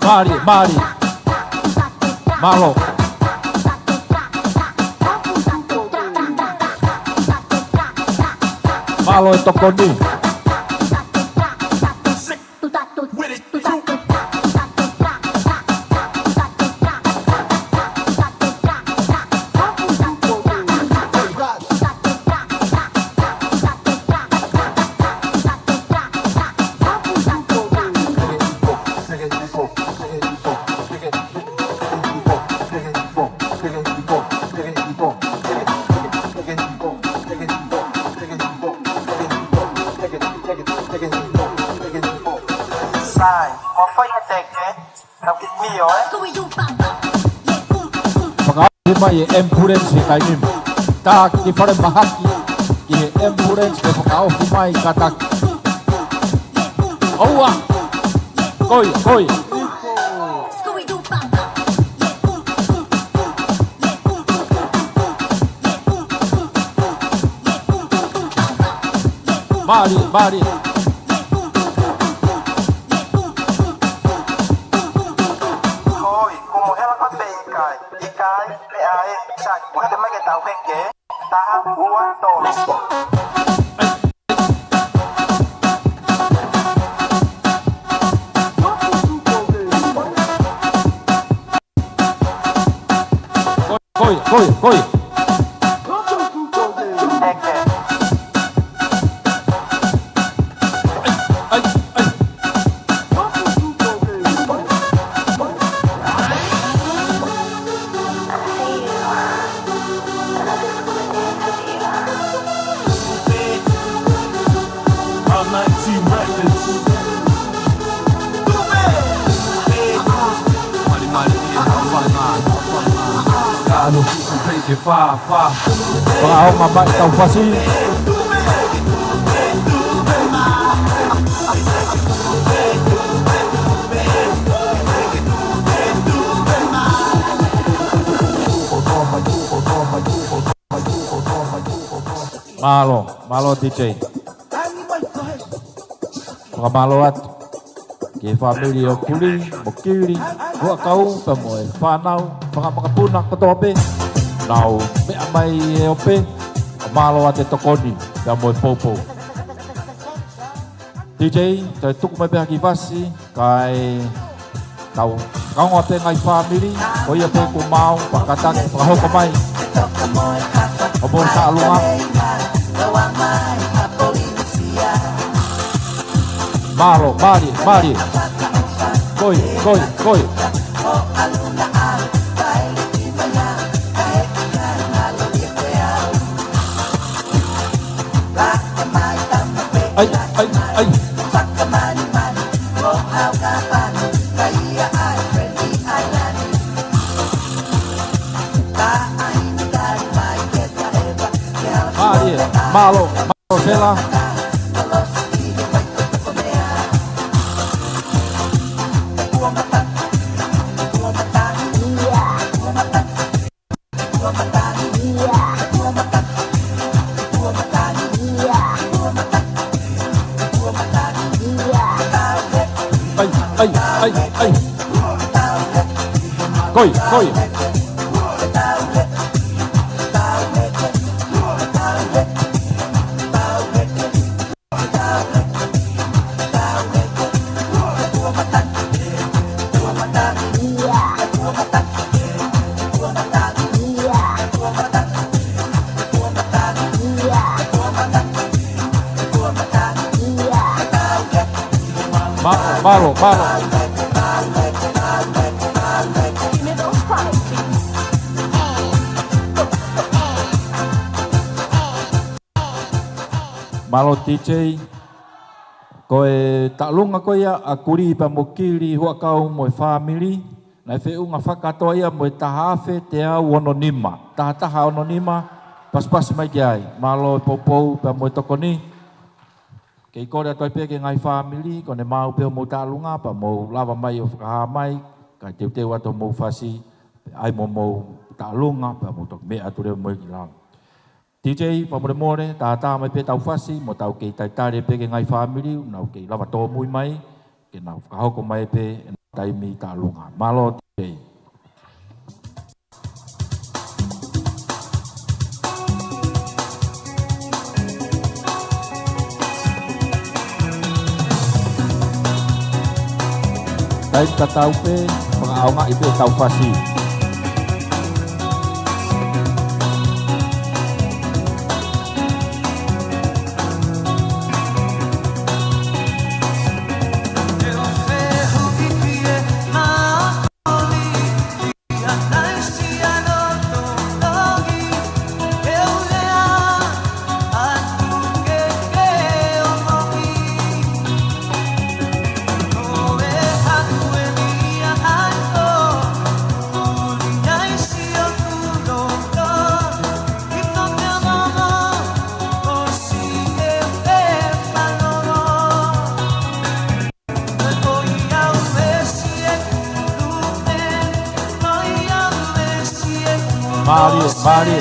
Mālie, mālie. Mālō. Mālō e tokoni. Sai, mo fai e teke, ka ki mio, ē? Fakaofi mai e ambulance he taimi ni. Tā ki fale mahaki, ki he ambulance ke fakaofi mai kātaki. ʻOua. Koi, koi. Mālie, mālie. Hoi, kuo mo hela ka pe ʻikai, ʻikai, pe ʻai, sai, mo hela mai ke tau heke. Taha, ua, tolu. Koi, koi, koi. Ai, ai, ai. Fakaʻaonga mai ʻetau fasi. Mālō, mālō D J. Fakamālō atu ki he fāmili ʻo Kuli mo Kili Huʻakau, pea mo e fānau, fanga makapuna kotoa pē. Nau meʻa mai e ope, ʻo mālō atu e tokoni, pea mo e poupou. D J, toe tuku mai pē ha kiʻi fasi, kae Tau kaunga pē ngaahi fāmili, ko ia pē kuo maau, pea kātaki, fakahoko mai. Homou taʻalunga. Mālō, mālie, mālie. Koi, koi, koi. ʻAi, ʻai, ʻai. Mālie, mālō, mālō Sela. ʻAi, ʻai, ʻai, ʻai. Koi, koi. Mālō, mālō, mālō. Mālō D J. Ko e taʻalunga ko ia ʻa Kuli pea mo Kili Huʻakau mo e fāmili, naʻe feʻunga fakakātoa ia mo e taha afe teau ono nima, taha taha ono nima, pasipasi mai ki ai. Mālō e poupou pea mo e tokoni. Kei kole atu ai pē ki he ngaahi fāmili, ko ʻene maau pē homou taʻalunga, pea mou lava mai ʻo fakahā mai, kae teuteu atu homou fasi, ʻai mo homou taʻalunga, pea mou toki meʻa atu leva mo ia ki lalo. D J, fakamolemole, tātā mai pē ʻetau fasi, mo tau kei talitali pē ki he ngaahi fāmili, ʻoku nau kei lava tōmui mai, ke nau fakahoko mai pē ʻenau taimi taʻalunga. Mālō D J. Taimi tatau pē, fakaʻaongaʻi pē ʻetau fasi. Mālie, mālie.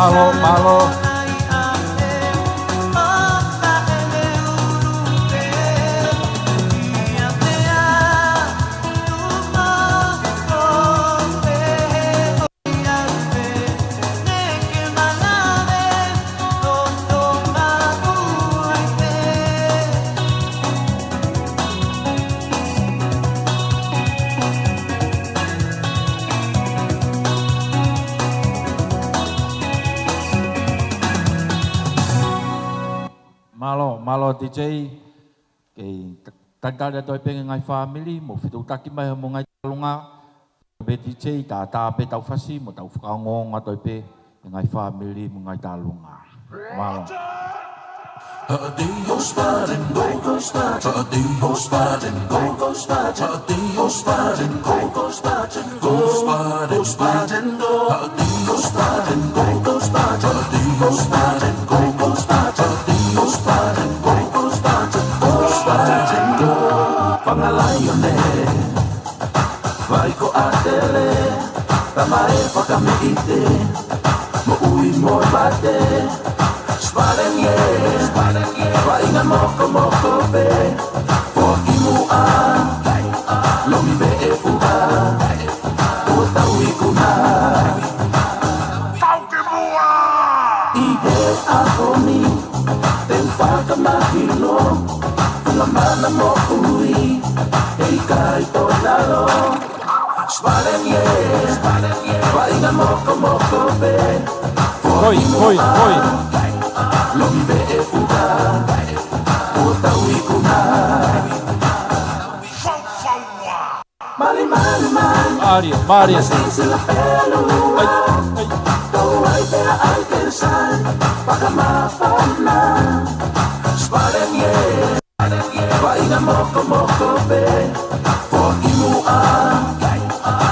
Mālō, mālō. Mālō D J, kei ta-, talitali atu ai pē ki he ngaahi fāmili, mou fetuʻutaki mai mo e ngaahi tālunga, pē D J, tā, tā pē ʻetau fasi, mo tau fakaongoongo atu ai pē ki he ngaahi fāmili mo e ngaahi tālunga. Mālō. Fanga laione, vai ko ʻatele, tama ʻe fakameʻite, moʻui mo e mate. Spaleng, yeah, vaʻinga mokomoko pē, foki muʻa, lomi veʻe fuka, ʻo tau ikuna. Tau ki muʻa! ʻI he ʻaho ni, te u fakamahino, funga mana moʻui, heʻikai tō lalo. Spaleng, yeah, vaʻinga mokomoko pē, foki muʻa, lomi veʻe fuka, ʻo tau ikuna. Mali, mali, mali. Mario, Mario. Sisila pelu. Ai, ai. Tau ai pea ai ke sai. Pakamafana. Spaleng, yeah. Vaʻinga mokomoko pē. Foki muʻa.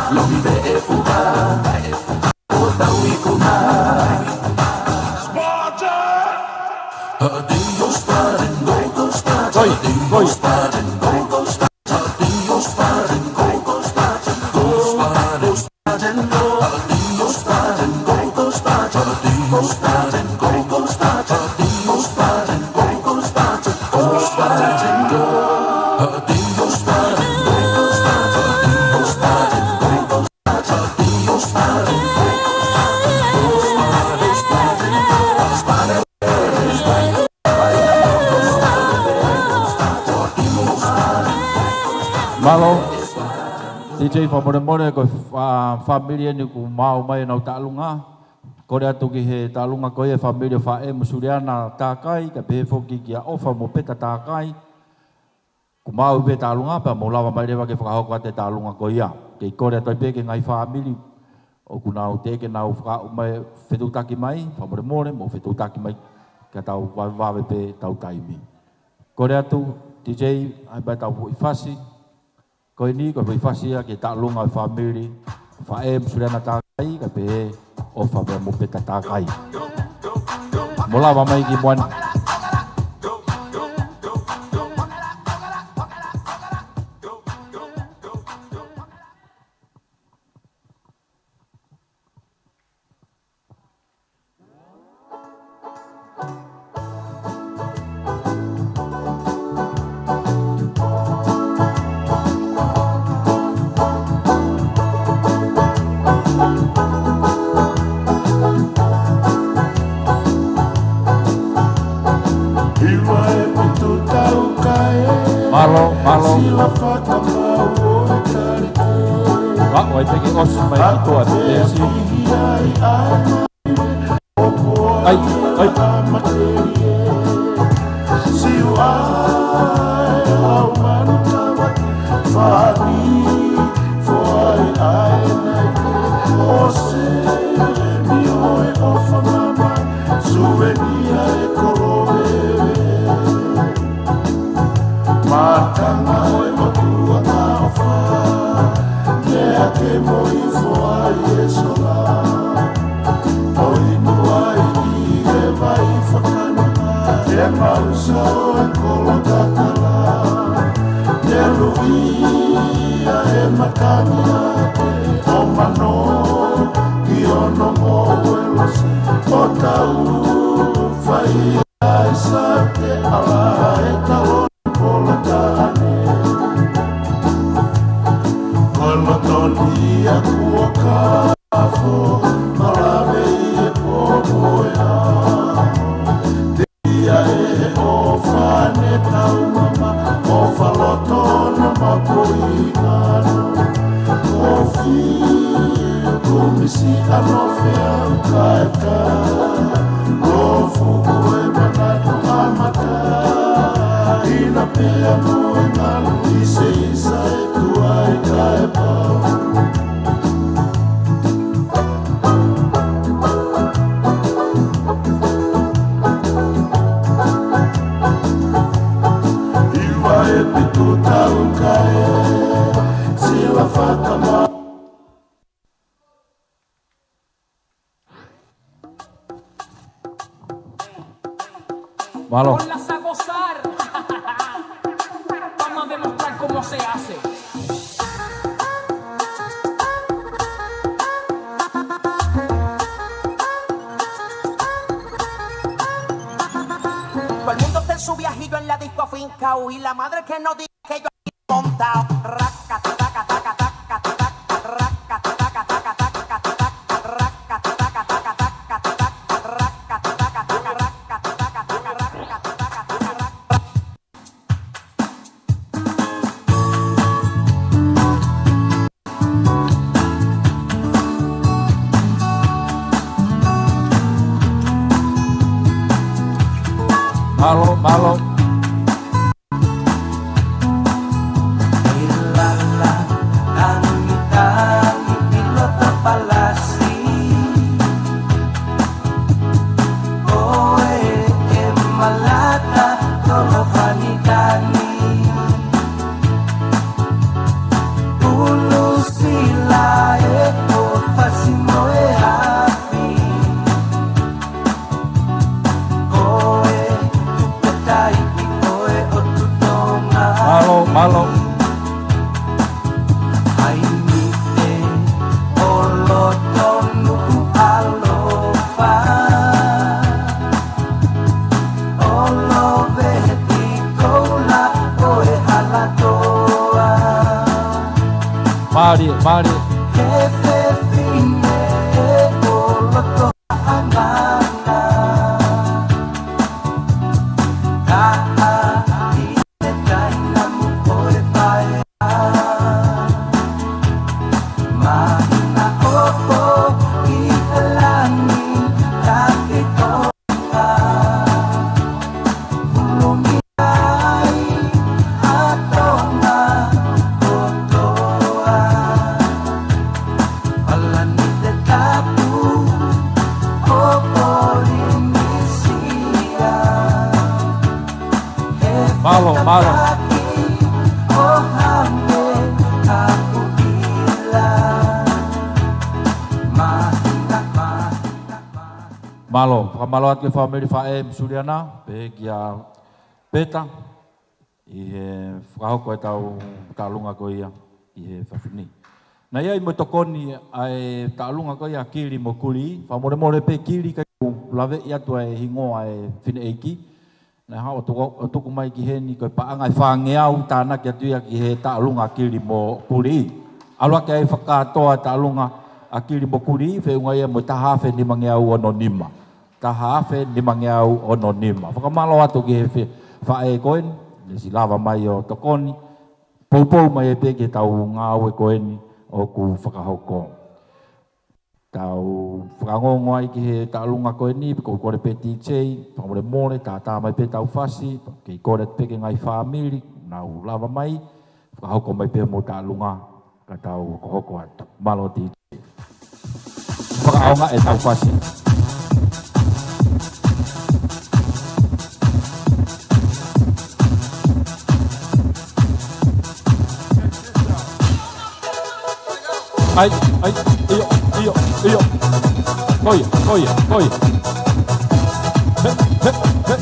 Lomi veʻe fuka, ʻo tau ikuna. Spaleng! Hoi, hoi. Mālō. D J, fakamolemole, ko e fa-, fāmili eni kuo maʻu mai ʻenau tālunga. Kole atu ki he tālunga ko ia, fāmili ʻo Faʻē mo Suliana Takai, kae pehē foki kia ʻOfa mo Peta Takai. Kuo maʻu pē tālunga, pea mou lava mai leva ke fakahoko atu e tālunga ko ia. Kei kole atu ai pē ki he ngaahi fāmili ʻoku nau teʻeki ke nau fakaʻu mai, fetuʻutaki mai, fakamolemole, mou fetuʻutaki mai, ka tau vavevave pē ʻetau taimi. Kole atu, D J, ʻai mai ʻetau foʻi fasi. Ko eni, ko e foʻi fasi ia ki he tālunga ʻo e fāmili Faʻē mo Suliana Takai, kae pehē ʻOfa pea mo Peta Takai. Mou lava mai ki muʻa ni. Mālō, mālō. Ka ʻoua ʻe pehē ke ʻosi mai ki tuʻa, te u pehē siʻi. ʻAi, ʻai. Mākanga ʻo e ʻOtua naʻe ʻofa, meʻa ke mo ifo ai e sola. ʻO inu ai ʻi he vai fakana, ʻe mausa ʻo e kolo kakala. ʻE luia e matangi ake ʻo mano ki ono mo e lose, ʻo tau fai ai sa te ala e talo. Ko e loto ni ʻa kuo kafo, malave ʻi he popo ʻa e ʻaho. Te ia ʻe he ʻofa ne taumama, ʻofa loto na makoʻi ano. Kofi, kumisi ano fea kaeka. Kofu ko e manatu ʻa mata. Malo. Ponlas a gozar. Vamos a demostrar cómo se hace. Todo el mundo está en su viajillo en la disco afincao y la madre que no diga que yo aquí montao. Raca, taca, taca, taca, taca, raca, taca, taca, taca, taca, raca, taca, taca, taca, taca, raca, taca, taca, taca, raca, taca, taca, taca, raca, taca, taca, taca, raca. Malo, malo. Malo, malo. Mālie, mālie. Malo, malo. Malo, fakamalo atu ki he fāmili faʻē mo Suliana, pehē kia Peta, ʻi he fakahoko ʻetau taʻalunga ko ia ʻi he efiafi ni. Naʻe ʻi ai mo e tokoni ʻa e taʻalunga ko ia ʻa Kili mo Kuli, fakamolemole pē Kili ka u laveʻi atu ʻa e hingoa ʻa e fineʻeiki. Naʻe haʻu ʻo tuku, ʻo tuku mai ki heni ko e paʻanga ʻe fāngeau tānaki atu ia ki he taʻalunga ʻa Kili mo Kuli. ʻAlu hake ʻa e fakakātoa taʻalunga ʻa Kili mo Kuli, feʻunga ia mo e taha afe nimangeau ono nima. Taha afe nimangeau ono nima. Fakamalo atu ki he fe-, faʻē ko eni, naʻe siʻi lava mai ʻo tokoni. Poupou mai pē ki heʻetau ngāue ko eni ʻoku fakahoko. Tau fakaongoongo ai ki he taʻalunga ko eni, pea ʻoku ou kole pē D J, fakamolemole, tātā mai pē ʻetau fasi, kei kole atu pē ki he ngaahi fāmili, nau lava mai, fakahoko mai pē homou taʻalunga, ka tau hokohoko atu. Malo D J. Fakaʻaongaʻi ʻetau fasi. ʻAi, ʻai, ʻio, ʻio, ʻio. Ko ia, ko ia, ko ia. He, he, he.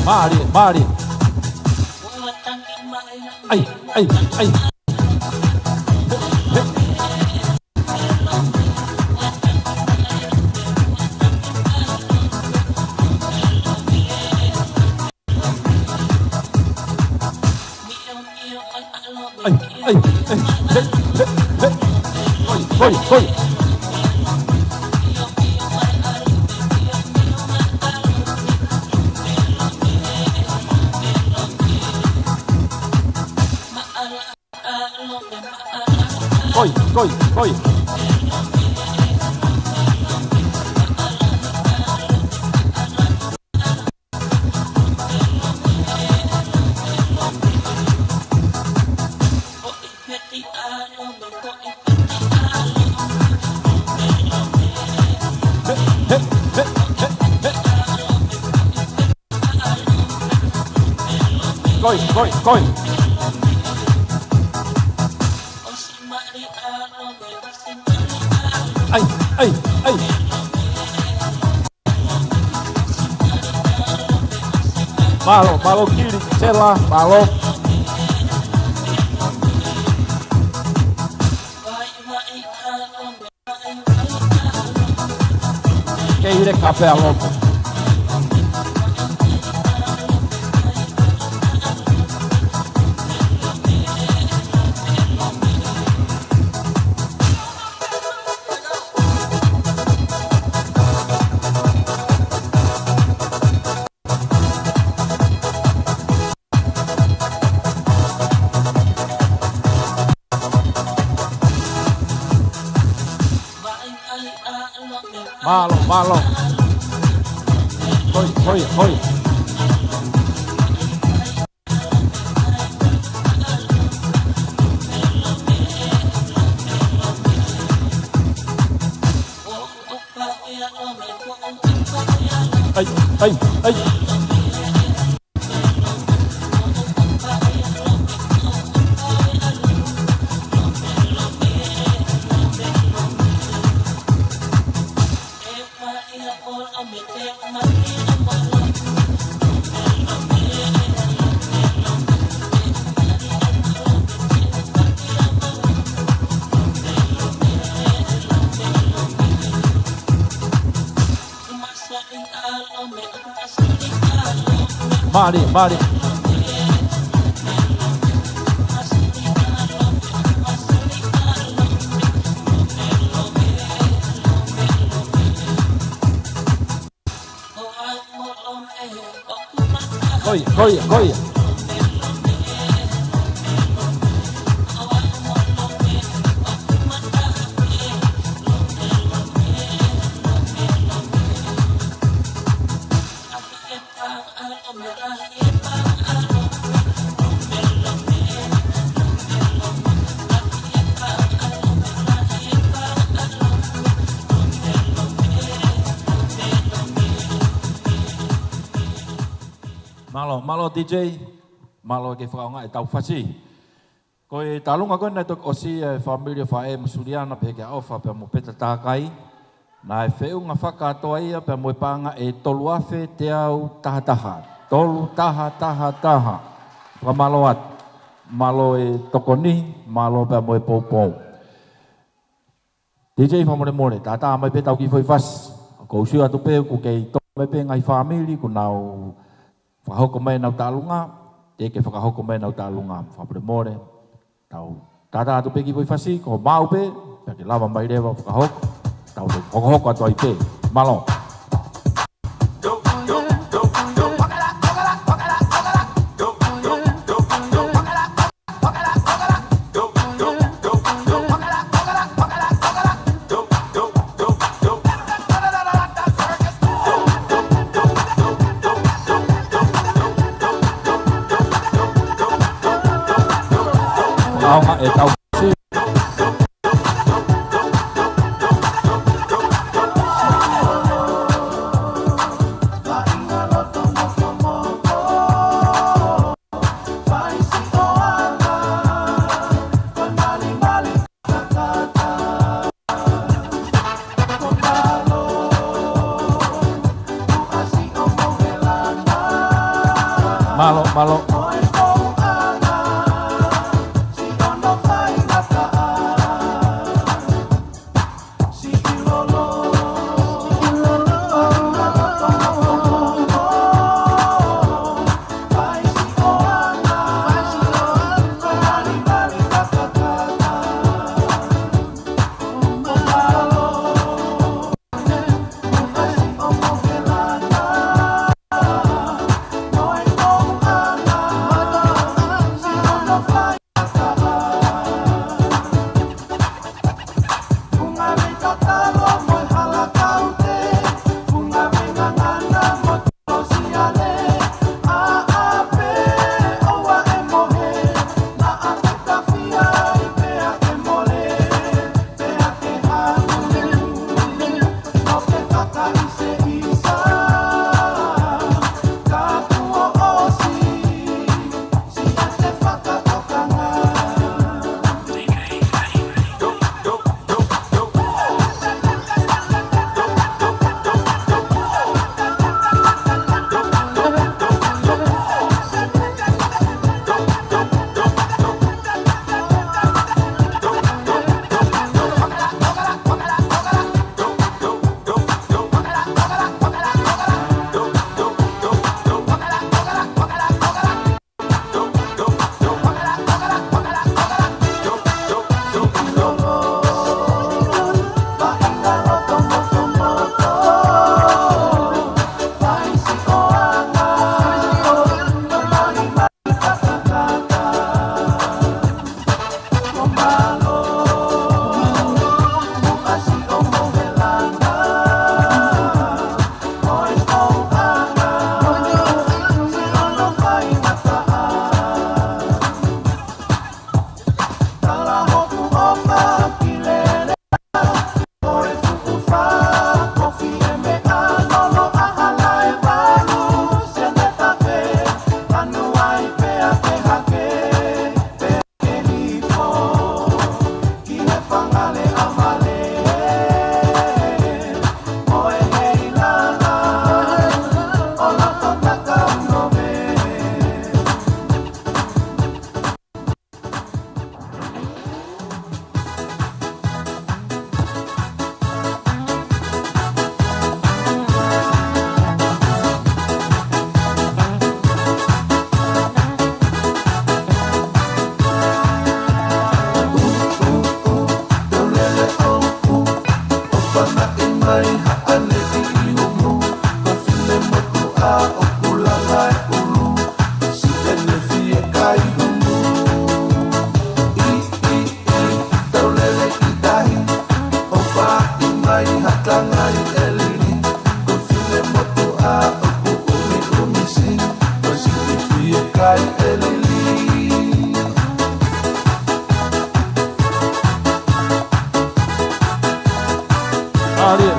Mālie, mālie. ʻAi, ʻai, ʻai. ʻAi, ʻai, ʻai, he, he, he. Hoi, hoi, hoi. Koi, koi, koi. He, he, he, he, he. Koi, koi, koi. ʻAi, ʻai, ʻai. Mālō, mālō Kili, Tela, mālō. Kei hile kape a lopo. Mālō, mālō. Hoi, hoi, hoi. ʻAi, ʻai, ʻai. Mālie, mālie. Hoi, hoi, hoi. Mālō, mālō D J, mālō ke fakaʻaongaʻi ʻetau fasi. Ko e taʻalunga ko ē naʻe toki ʻosi e fāmili ʻo Faʻē mo Suliana pehē kia ʻOfa pea mo Peta Takai. Naʻe feʻunga fakakātoa ia pea mo e paʻanga ʻe tolu afe teau taha taha. Tolu taha taha taha. Fakamālō atu. Mālō e tokoni, mālō pea mo e poupou. D J fakamolemole, tātā mai pē ʻetau kiʻi foʻi fasi. ʻOku ou sio atu pē ʻoku kei tō mai pē ngaahi fāmili, kuo nau fakahoko mai ʻenau taʻalunga, teʻeki ke fakahoko mai ʻenau taʻalunga, fakamolemole. Tau tātā atu pē kiʻi foʻi fasi, ko e maʻu pē, pea ke lava mai leva ʻo fakahoko, tau hokohoko atu ai pē. Mālō. ʻAonga ʻetau Mālō, mālō.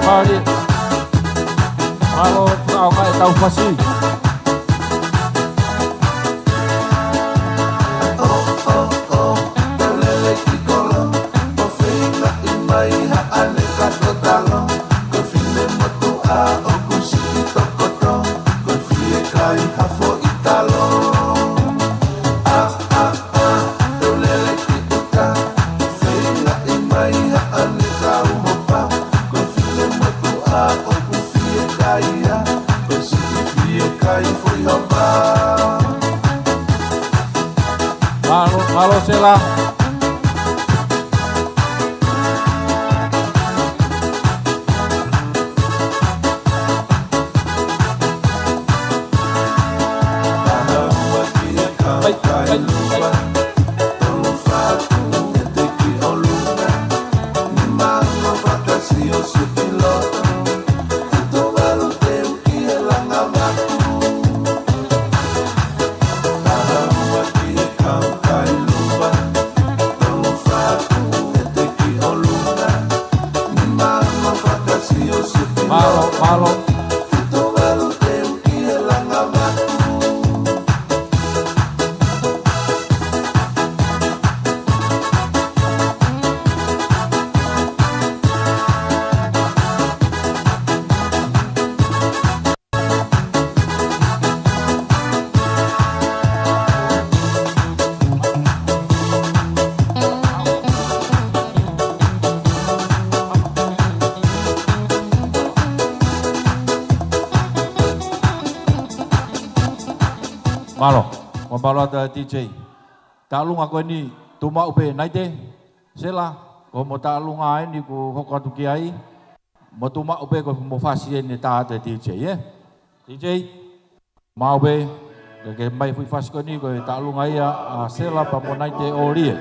Mālie. Mālō, fakaʻaongaʻi ʻetau fasi. Mālō, mālō Sela. Mālō, mālō. Mālō, ʻoku mālō atu e D J. Taʻalunga ko eni, tuʻu maʻu pē Naite, Sela, ko hoʻomo taʻalunga eni kuo hoko atu ki ai. Mo tuʻu maʻu pē ko hoʻomo fasi eni ʻe tā atu e D J, ē? D J, maʻu pē, ke ke ʻomai e foʻi fasi ko eni ko e taʻalunga ia ʻa Sela pea mo Naite ʻo Lie.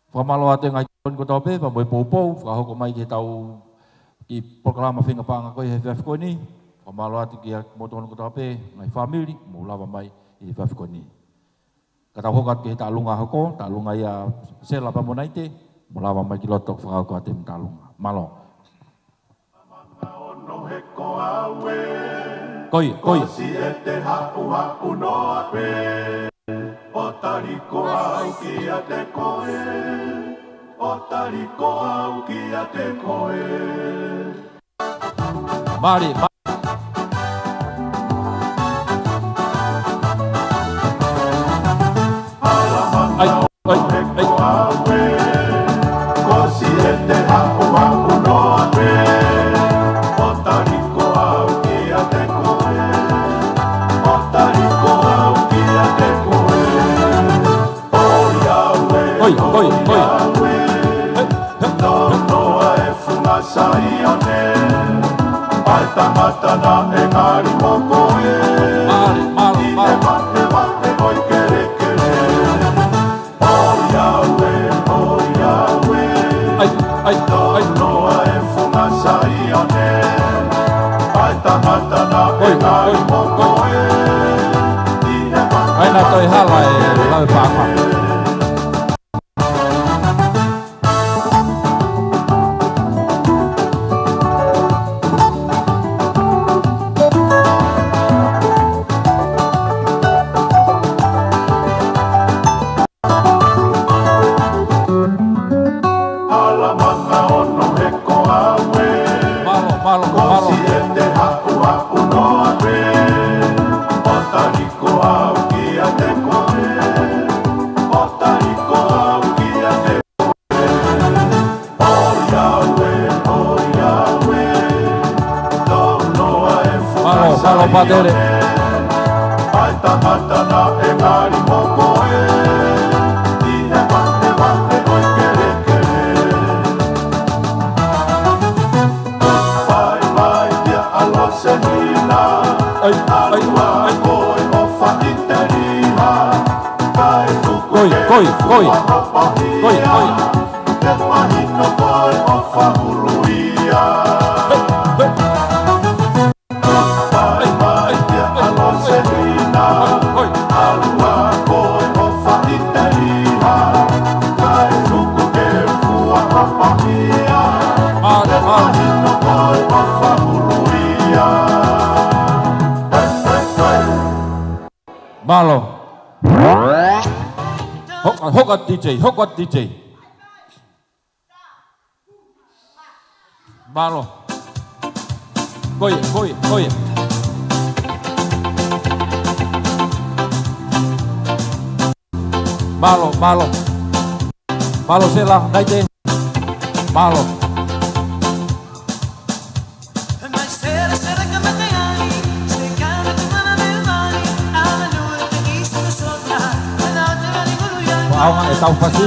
Fakamālō atu e ngaahi tokoni kotoa pē, pea mo e poupou, fakahoko mai ki heʻetau kiʻi polokalama feinga paʻanga ko ia he efiafi ko eni. Fakamālō atu kia kimoutolu kotoa pē, ngaahi fāmili, mou lava mai he efiafi ko eni. Ka tau hoko atu ki he taʻalunga hoko, taʻalunga ia Sela pea mo Naite, mou lava mai ki loto ke fakahoko atu e taʻalunga. Mālō. Ko ia, ko ia. Mālie, mā-, ʻai, ʻai, ʻai. Ko ia, ko ia, ko ia. He, he, he. Saione, ʻa e tangata naʻe ngali mo koe. Mālie, mālō, mālō. ʻI he vahevahe ʻo e kelekele. ʻOiauē, ʻoiauē. ʻAi, ʻai, ʻai. Noa e funga Saione, ʻa e tangata naʻe ngali mo koe. ʻI he vahevahe ʻo e kelekele. ʻAi, naʻa toe hala e lau e paʻanga. Mālō, mālō, mālō. Mālō, mālō, Pātele. ʻAi, ʻai, ʻai. Koi, koi, koi. Koi, koi. He, he. Oi, oi, oi, oi. Mālō. Hoko, hoko atu D J, hoko atu D J. Mālō. Ko ia, ko ia, ko ia. Mālō, mālō. Mālō Sela, Naite. Mālō. Ko e ʻaonga ʻetau fasi.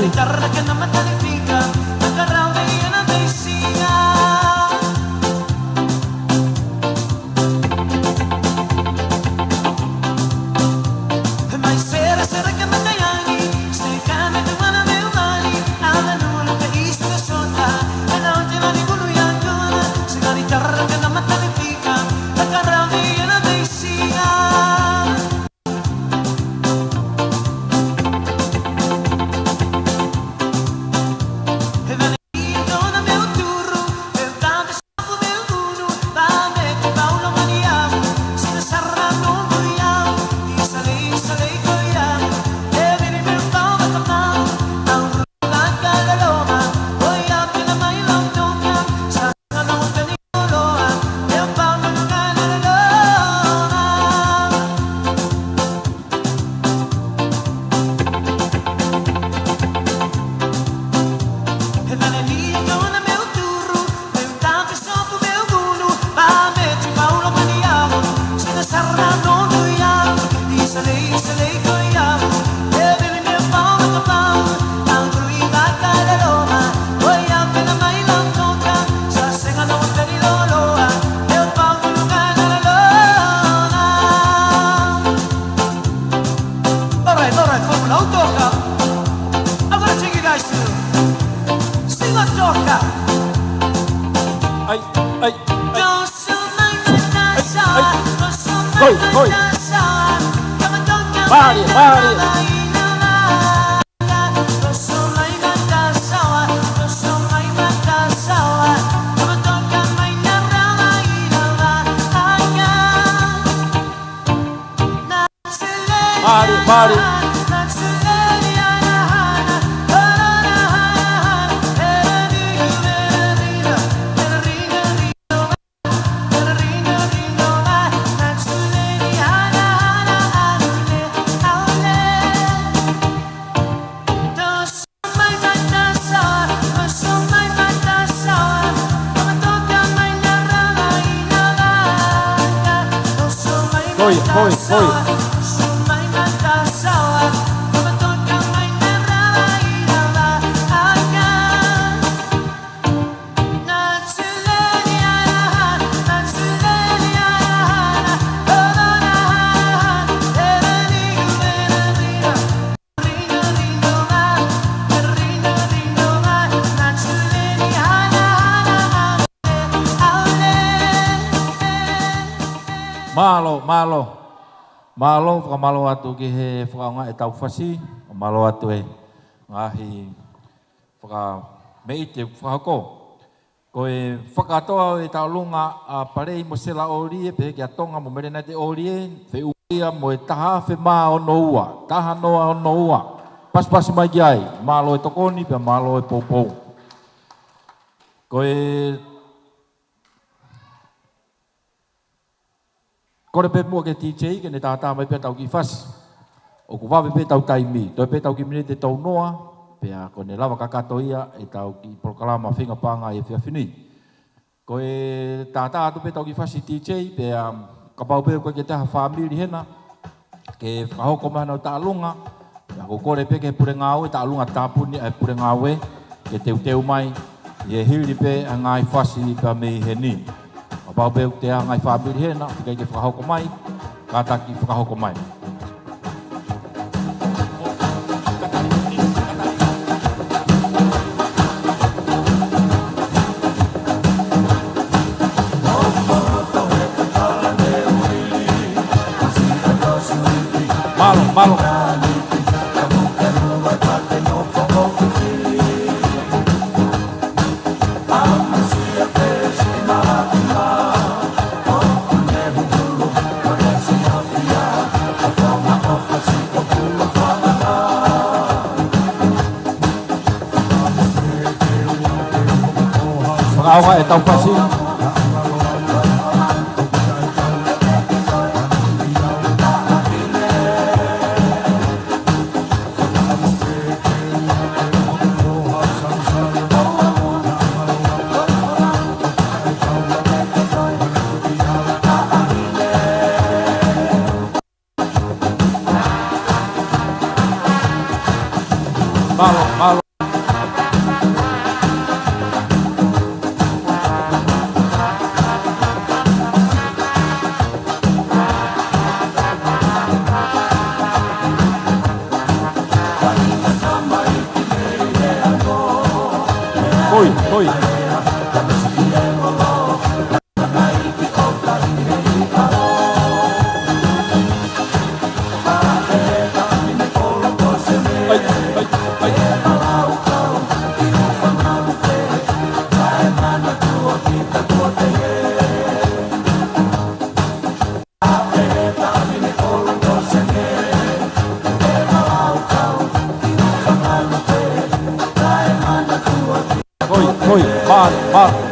All right, all right, folks, now talk up. I'm gonna take you guys through. Sing a talk up. Ai, ai, ai. Ai, ai. Hoi, hoi. Mālie, mālie. Mālie, mālie. Hoi, hoi, hoi. Mālō, mālō. Mālō, fakamālō atu ki he fakaʻaongaʻi ʻetau fasi. Mālō atu e ngaahi fakameʻite kuo fakahoko. Ko e fakakātoa ʻo e taʻolunga ʻa Palei mo Sela ʻOlie, pehē kia Tonga mo Mele Naite ʻOlie, feʻunga ia mo e taha afe mā ono ua, taha noa ono ua. Pasipasi mai ki ai, mālō e tokoni, pea mālō e poupou. Ko e kole pē muʻa ki he D J, ke ne tātā mai pē ʻetau kiʻi fasi. ʻOku vave pē ʻetau taimi, toe pē ʻetau kiʻi miniti ʻe tolu noa, pea ko ʻene lava kakato ia ʻetau kiʻi polokalama feinga paʻanga ʻi he efiafi ni. Ko e tātā atu pē ʻetau kiʻi fasi D J, pea kapau pē ʻoku ʻikai ke ʻi ai ha fāmili hena ke fakahoko mai haʻanau taʻolunga, pea ʻoku kole pē ki he pule ngāue, taʻolunga tāpuni ʻa e pule ngāue, ke teuteu mai, ʻi he hili pē ʻa e ngaahi fasi pea mei heni. Kapau pē ʻoku ʻi ai ha ngaahi fāmili hena ʻoku ʻikai ke fakahoko mai, kātaki fakahoko mai. Mālō, mālō. Ko e tau fasi. Mālō, mālō. Hoi, hoi. Hoi, hoi, mālō, mālō.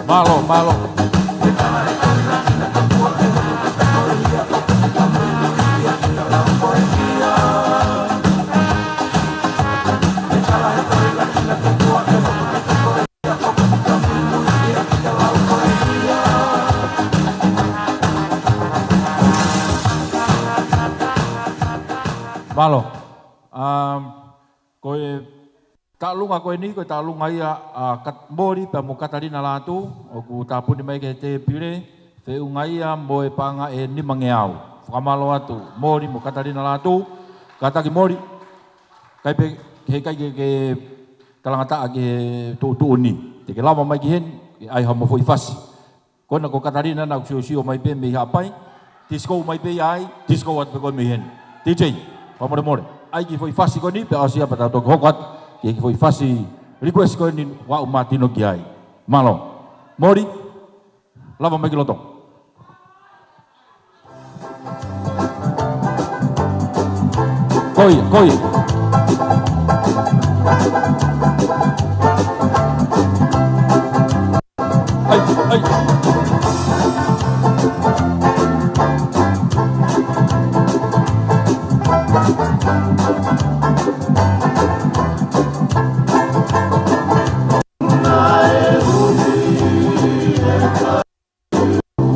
Mālō, mālō. Mālō. Um, ko e taʻalunga ko eni, ko e taʻalunga ia ʻa Kat-, Moli pea mo Katalina Lātū, ʻoku tāpuni mai ki he tēpile, feʻunga ia mo e paʻanga ʻe nimangeau. Fakamālō atu, Moli mo Katalina Lātū, kātaki Moli, ʻikai pē, heʻikai ke, ke talangataʻa ki he tuʻutuʻuni. Te ke lava mai ki heni, ʻai haʻamo foʻi fasi. Ko ena ko Katalina naʻa ku siosio mai pē mei Haʻapai. Tisiko mai pē ia ai, tisiko atu pē koe mei heni. T J, fakamolemole. ʻAi kiʻi foʻi fasi ko eni, pea ʻosi ia pea tau toki hoko atu ki he kiʻi foʻi fasi request ko eni ʻoku ou mātino ki ai. Mālō. Moli, lava mai ki loto. Ko ia, ko ia. ʻAi, ʻai.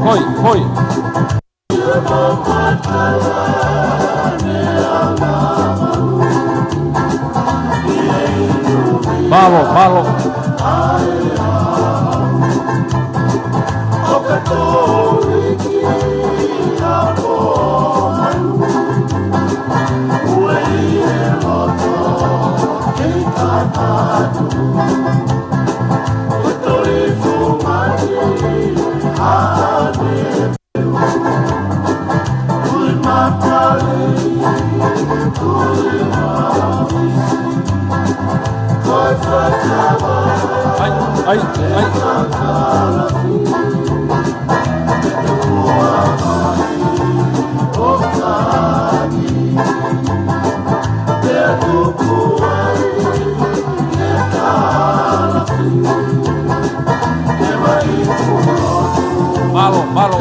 Hoi, hoi. Mālō, mālō. ʻAi, ʻai, ʻai. Mālō, mālō.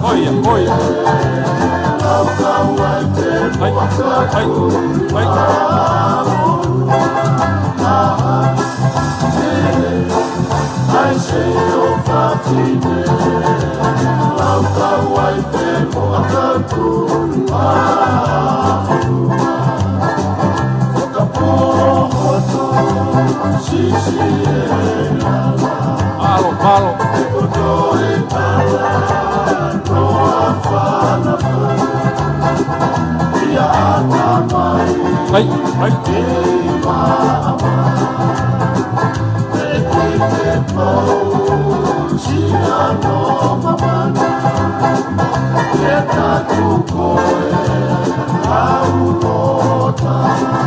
Ko ia, ko ia. ʻAi, ʻai, ʻai.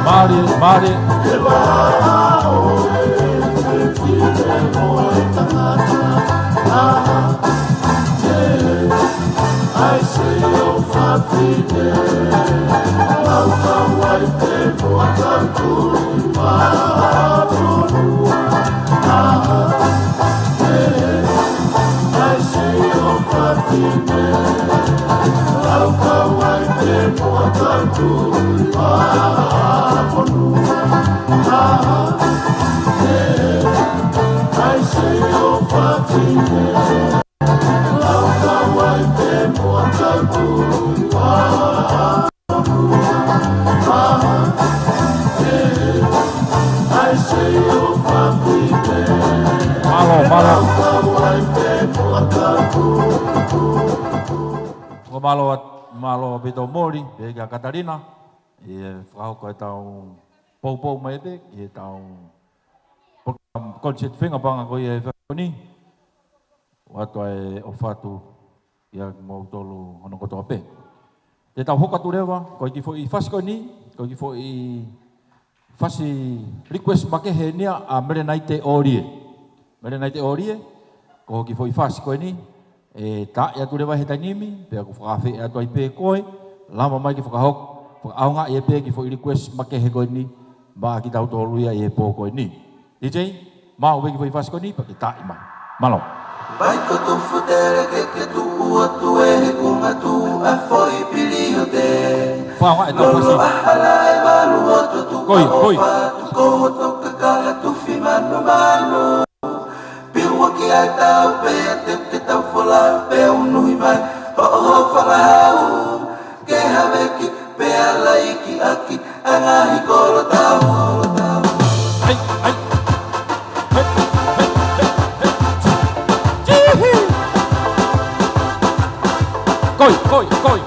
Mālie, mālie. Mālō, mālō. Ko mālō ʻa, mālō ʻaupito Moli, pea kia Katalina, ʻi he fakahoko ʻetau poupou mai pē ki heʻetau polokalama concert fengapanga ko ia he efiafi ni. ʻOatu ʻa e ʻofa atu kiate kimoutolu hono kotoa pē. Te tau hoko atu leva, ko e kiʻi foʻi fasi ko eni, ko e kiʻi foʻi fasi request makehe eni ia ʻa Melenaite ʻOlie. Melenaite ʻOlie, ko e kiʻi foʻi fasi ko eni, ʻe taaʻi atu leva he taimi ni, pea ʻoku ou fakaafeʻi atu ai pē koe, lava mai ke fakahoko, fakaʻaongaʻi pē kiʻi foʻi request makehe ko eni, maʻa kitautolu ia ʻi he pō ko eni. D J, maʻu pē kiʻi foʻi fasi ko eni, pea ke taaʻi mai. Mālō. Pai ko tufu tele ke ke tuʻu atu ē he kunga tuʻu ʻa foʻi pili ʻo te. Fakaʻaongaʻi ʻetau fasi. Lolo ʻahala e valu ʻo tutu. Koi, koi. Ko hoto kakala tufi manumanu. Piu ʻaki ʻa e tau pē ʻa te ke tau folau pē unuhi mai. Hoʻo hōfangahau. Ke haveki pea laiki ʻaki ʻa e ngaahi kolo tau. Ai, ai. Hei, hei, hei, hei. Tihi. Koi, koi, koi.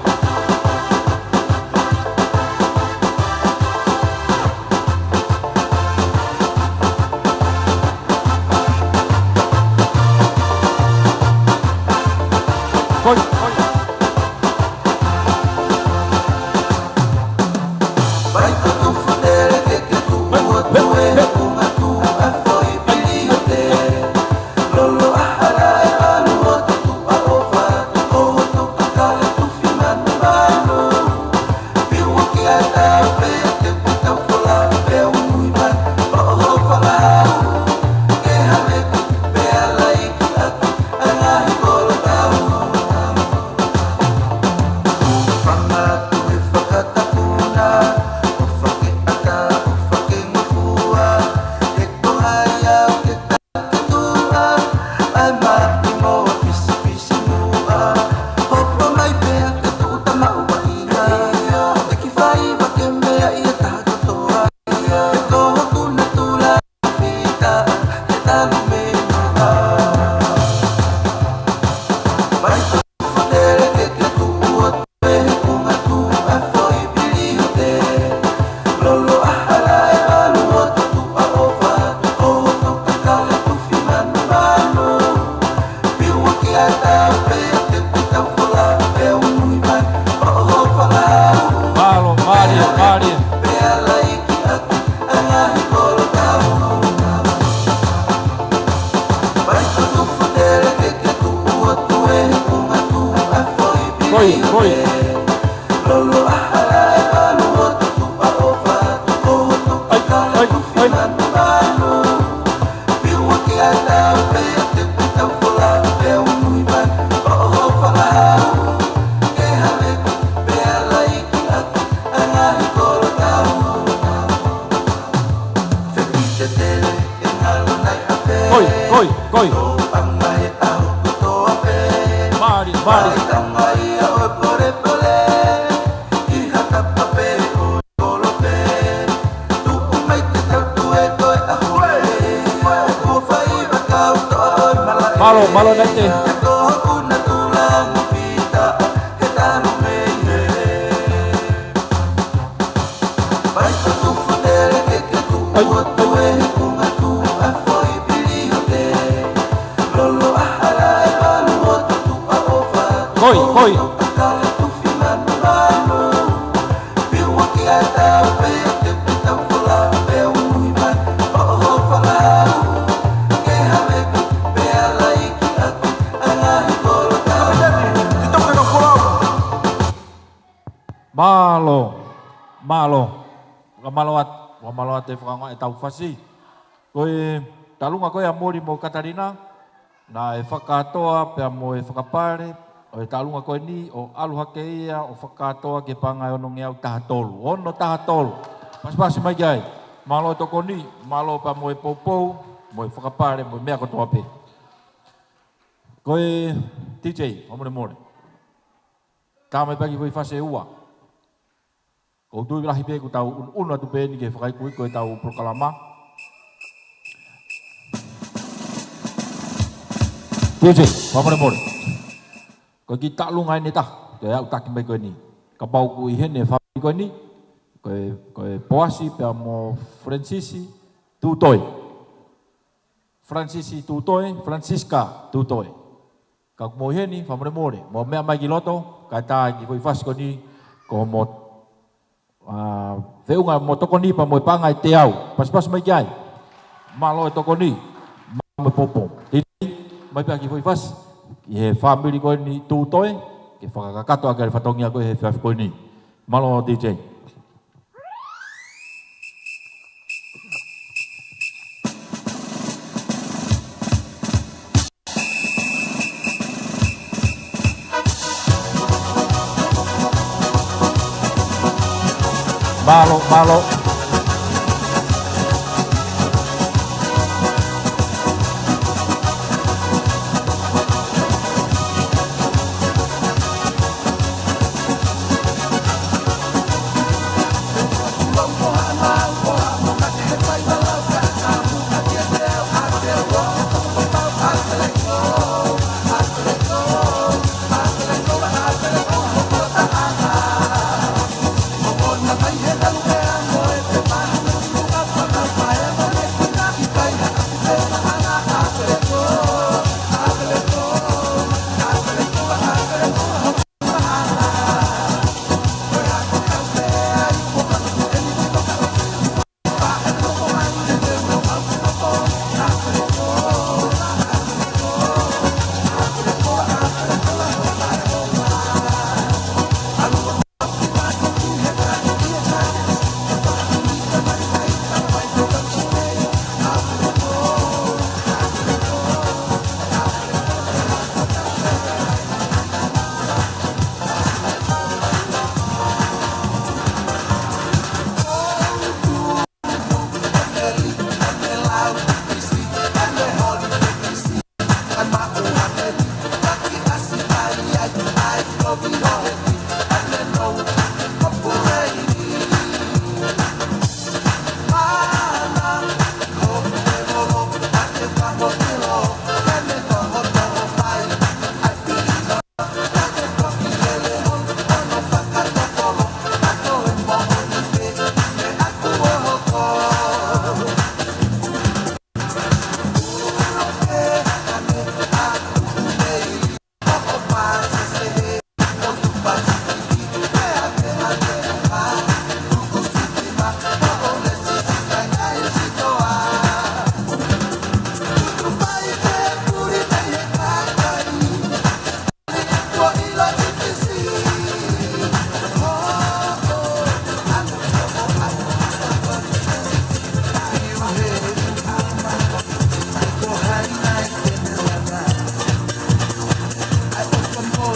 Koi, koi. Mālō, mālie, mālie. Koi, koi. Ai, ai, ai. Koi, koi, koi. Mālie, mālie. Mālō, mālō Naite. Koi, koi. Mālō, mālō. Fakamālō atu, fakamālō atu e fakaakoʻanga ʻetau fasi. Ko e taʻalunga ko ia ʻa Moli mo Katalina, naʻe fakakātoa pea mo e fakapale ʻo e taʻalunga ko eni ʻo ʻalu hake ia ʻo fakakātoa ki he paʻanga ʻe onongeau taha tolu. Ono taha tolu. Pasipasi mai ki ai. Mālō e tokoni, mālō pea mo e poupou, mo e fakapale, mo e meʻa kotoa pē. Ko e D J, fakamolemole. Tā mai pē ki he foʻi fasi ʻe ua. ʻOku ou tui lahi pē kuo tau ʻunuʻunu atu pē eni ki he fakaikuiku ʻetau polokalama. D J, fakamolemole. Ko e kiʻi taʻalunga eni ʻe taha, te u ʻai atu taki mai ko eni. Kapau ʻoku ʻi heni e fāmili ko eni, ko e, ko e Poasi pea mo Francis Tutoe. Francis Tutoe, Francisca Tutoe. Ka ʻoku mou ʻi heni, fakamolemole. Mou meʻa mai ki loto, kae tā ki he foʻi fasi ko eni, ko hoʻomo, ā, feʻunga mo tokoni pea mo e paʻanga ʻe teau. Pasipasi mai ki ai. Mālō e tokoni, mālō mo e poupou. D J, mai pē ki he foʻi fasi, ki he fāmili ko eni Tutoe, ke fakakakato ʻaki e fatongia ko ē he efiafi ko eni. Mālō D J. Mālō, mālō.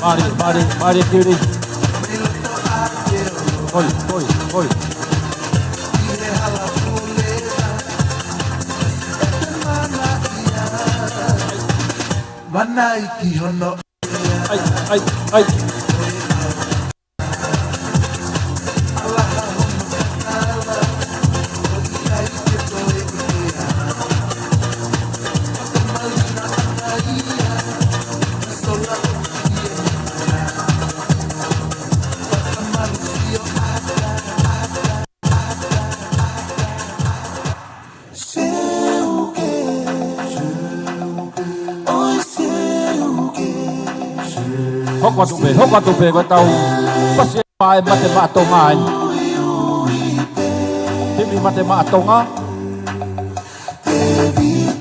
Mālie, mālie, mālie Kiri. Hoi, hoi, hoi. Mana i ki hono. ʻAi, ʻai, ʻai. Hoko atu pē, hoko atu pē, ko e tau fasi ʻe fā ʻa e Mate Maʻa Tonga eni. Timi Mate Maʻa Tonga.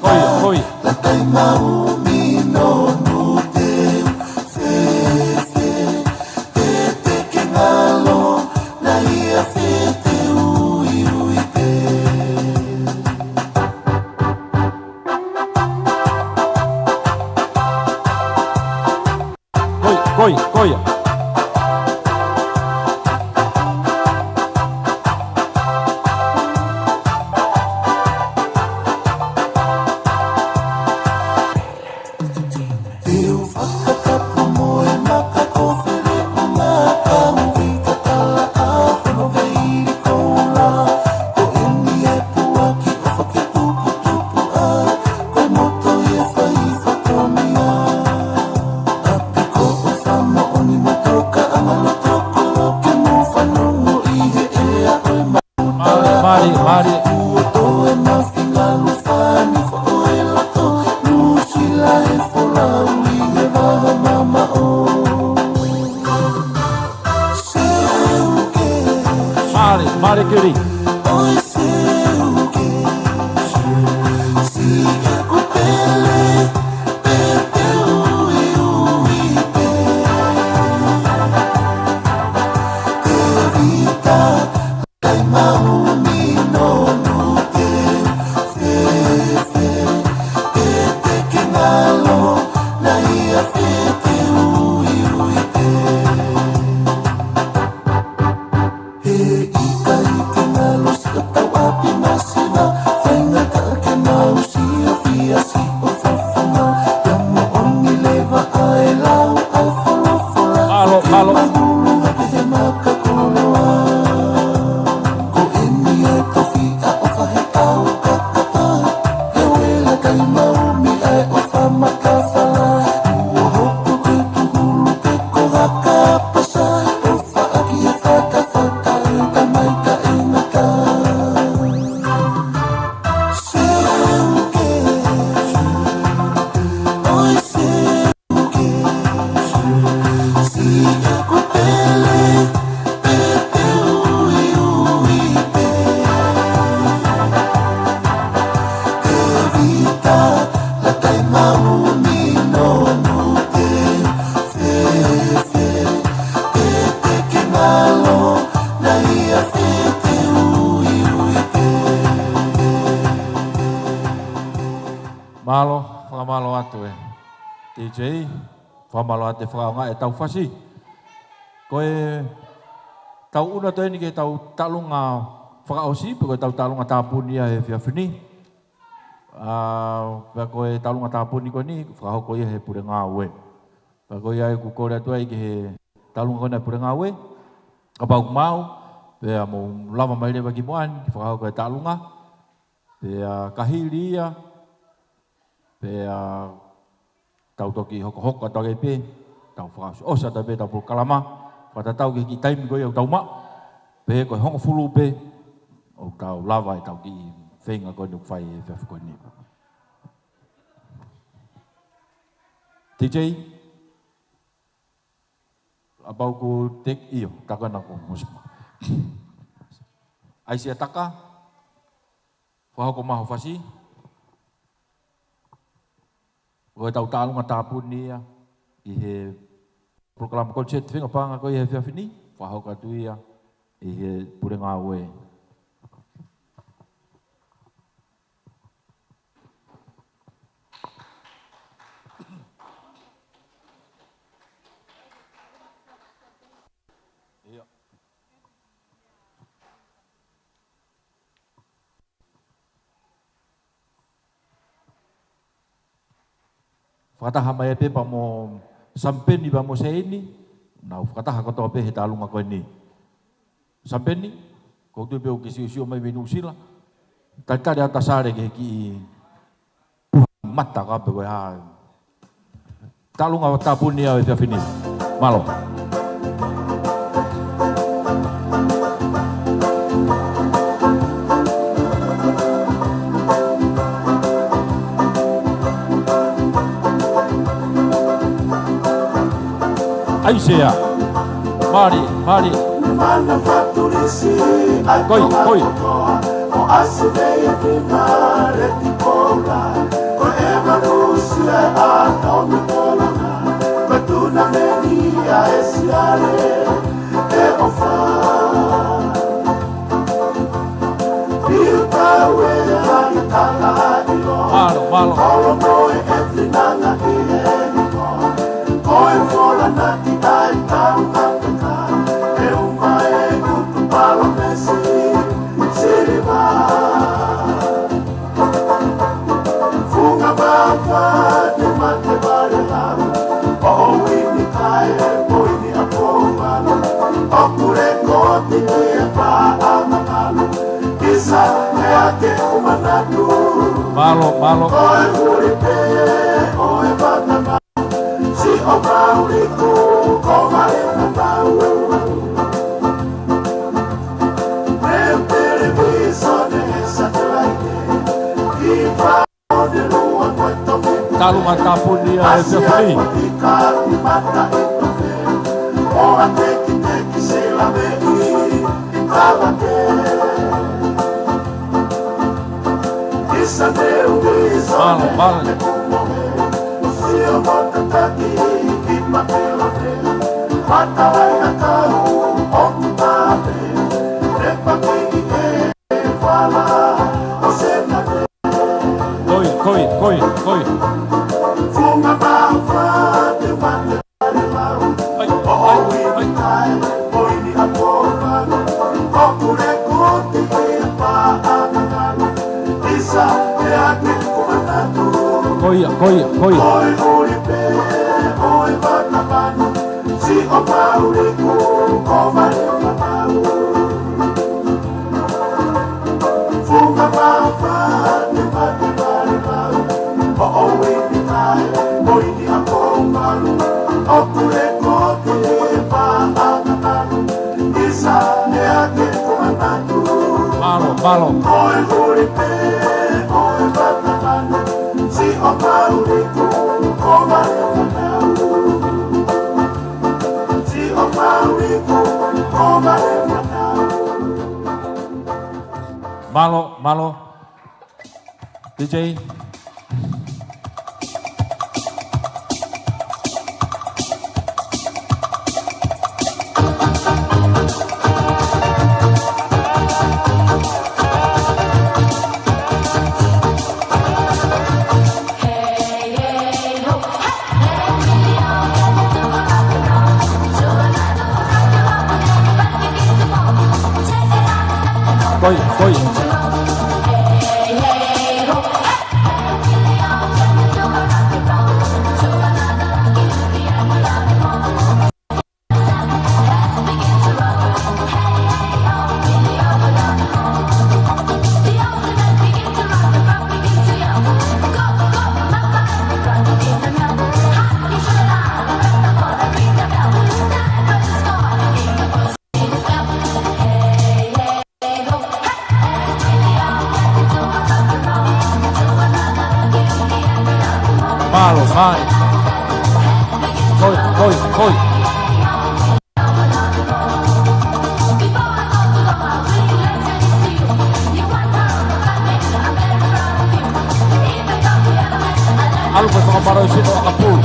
Ko ia, ko ia. Ko ia, ko ia, ko ia. Mālie, mālie, mālie. Mālie, mālie Kili. Mālō, mālō. Mālō, fakamālō atu e D J, fakamālō atu e fakaʻaongaʻi e tau fasi. Ko e tau ʻunu atu eni ki he tau taʻalonga fakaʻosi, pe ko e tau taʻalonga tāpuni ia he efiafi ni. Ā, pea ko e taʻalonga tāpuni ko eni, fakahoko ia he pule ngāue. Pea ko ia ʻoku kole atu ai ki he taʻalonga ko ena pule ngāue, kapau ʻoku maau, pea mou lava mai leva ki muʻa ni, fakahoko e taʻalonga, pea ka hili ia, pea tau toki hokohoko atu ai pē, tau fakaʻosiʻosi atu ai pē tau polokalama, fakatatau ki he kiʻi taimi ko ia ʻoku tau maʻu, pea ko e hongofulu pē, ʻoku tau lava e tau kiʻi feinga ko eni ʻoku fai he efiafi ko eni. D J, kapau ʻoku take, ʻio, tā ko ena ko Musma. ʻAisi ʻa Taka, fakahoko mai ho fasi. Ko e tau taʻalonga tāpuni ia ʻi he polokalama concert feinga paʻanga ko ia he efiafi ni, fakahoko atu ia ʻi he pule ngāue. ʻIo. Fakataha mai pē pea mo Sampeni pea mo Seini, nau fakataha kotoa pē he taʻalonga ko eni. Sampeni, ʻoku ou tui pē ʻoku ke siosio mai mei Nuʻusila. Talitali atu ʻa Sale ki he kiʻi puha mata ka pe ko e hā. Taʻalonga tāpuni ia he efiafi ni. Mālō. Aisea. Mali, mali. Koi, koi. Mālō, mālō. Mālō, mālō. Talu ngā tāpuni ʻa e Jeffrey. Mālō, mālō. Koi, koi, koi, koi. Ai, ai, ai. Ko ia, ko ia, ko ia. Mālō, mālō. Mālō, mālō. D J. Koi, koi. Mālō, mālō. Koi, koi, koi. ʻAlu ko e fakamālō ʻi sino ʻakapulu.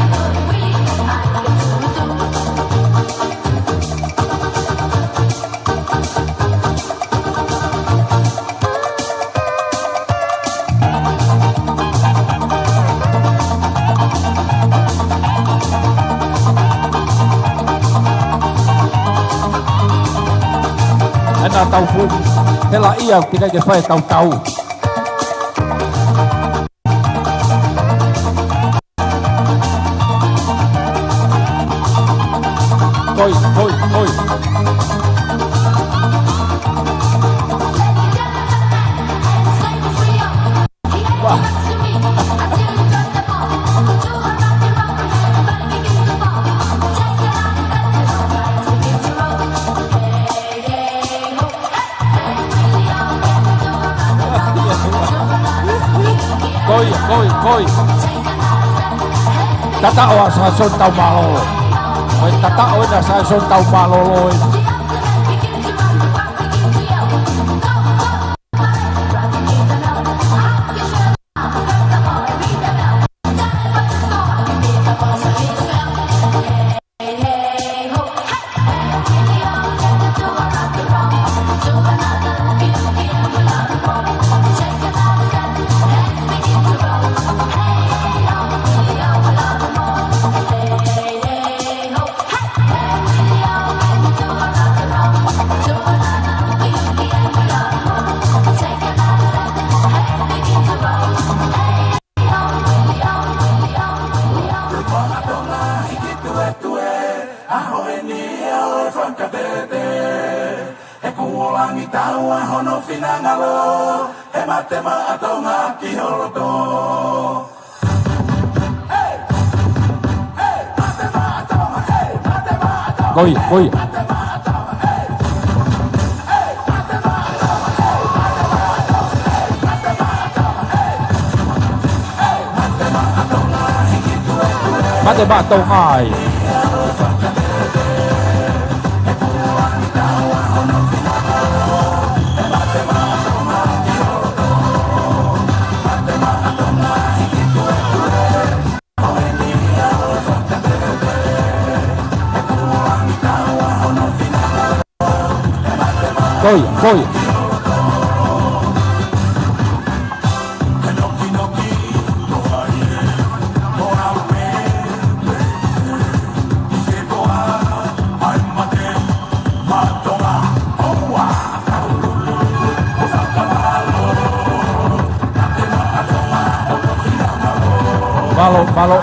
ʻEna tau fuʻu hela ia, ʻoku ʻikai ke fai e tautau. Koi, koi, koi. Wā. Koi, koi, koi. Tata ʻo ʻAsasoni tau mālōlō. Koi, Tataʻo ena, Saisoni, tau mālōlō ē. Ko ia, ko ia. Mate Maʻa Tonga ai. Ko ia, ko ia. Mālō, mālō.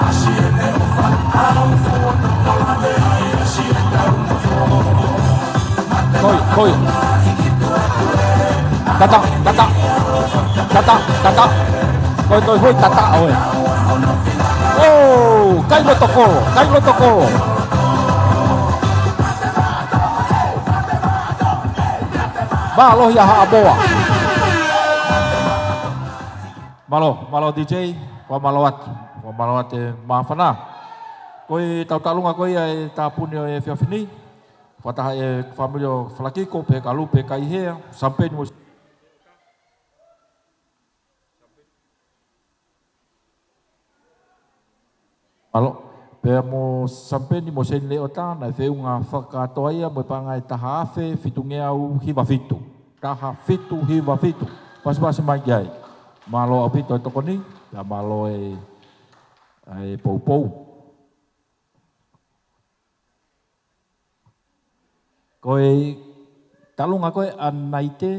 Koi, koi. Tata, tata. Tata, tata. Koi, koi, koi, tata, ʻoe. ʻOu, kai loto kolo, kai loto kolo. Mālō ia Haʻamoa. Mālō, mālō D J, fakamālō atu, fakamālō atu e māfana. Ko e tau taʻalunga ko ia e tāpuni ʻo e efiafi ni. Fakataha e fāmili ʻo Falakiko, pehē kia Lupe Kaihea, sampeni mo Mālō. Pea mo sampeni mo seni leʻo tā, naʻe feʻunga fakakātoa ia mo e paʻanga ʻe taha afe fitungeau hiva fitu. Taha fitu hiva fitu. Pasipasi mai ki ai. Mālō ʻaupito e tokoni, pea mālō e, e poupou. Ko e taʻalunga ko ē ʻa Naite,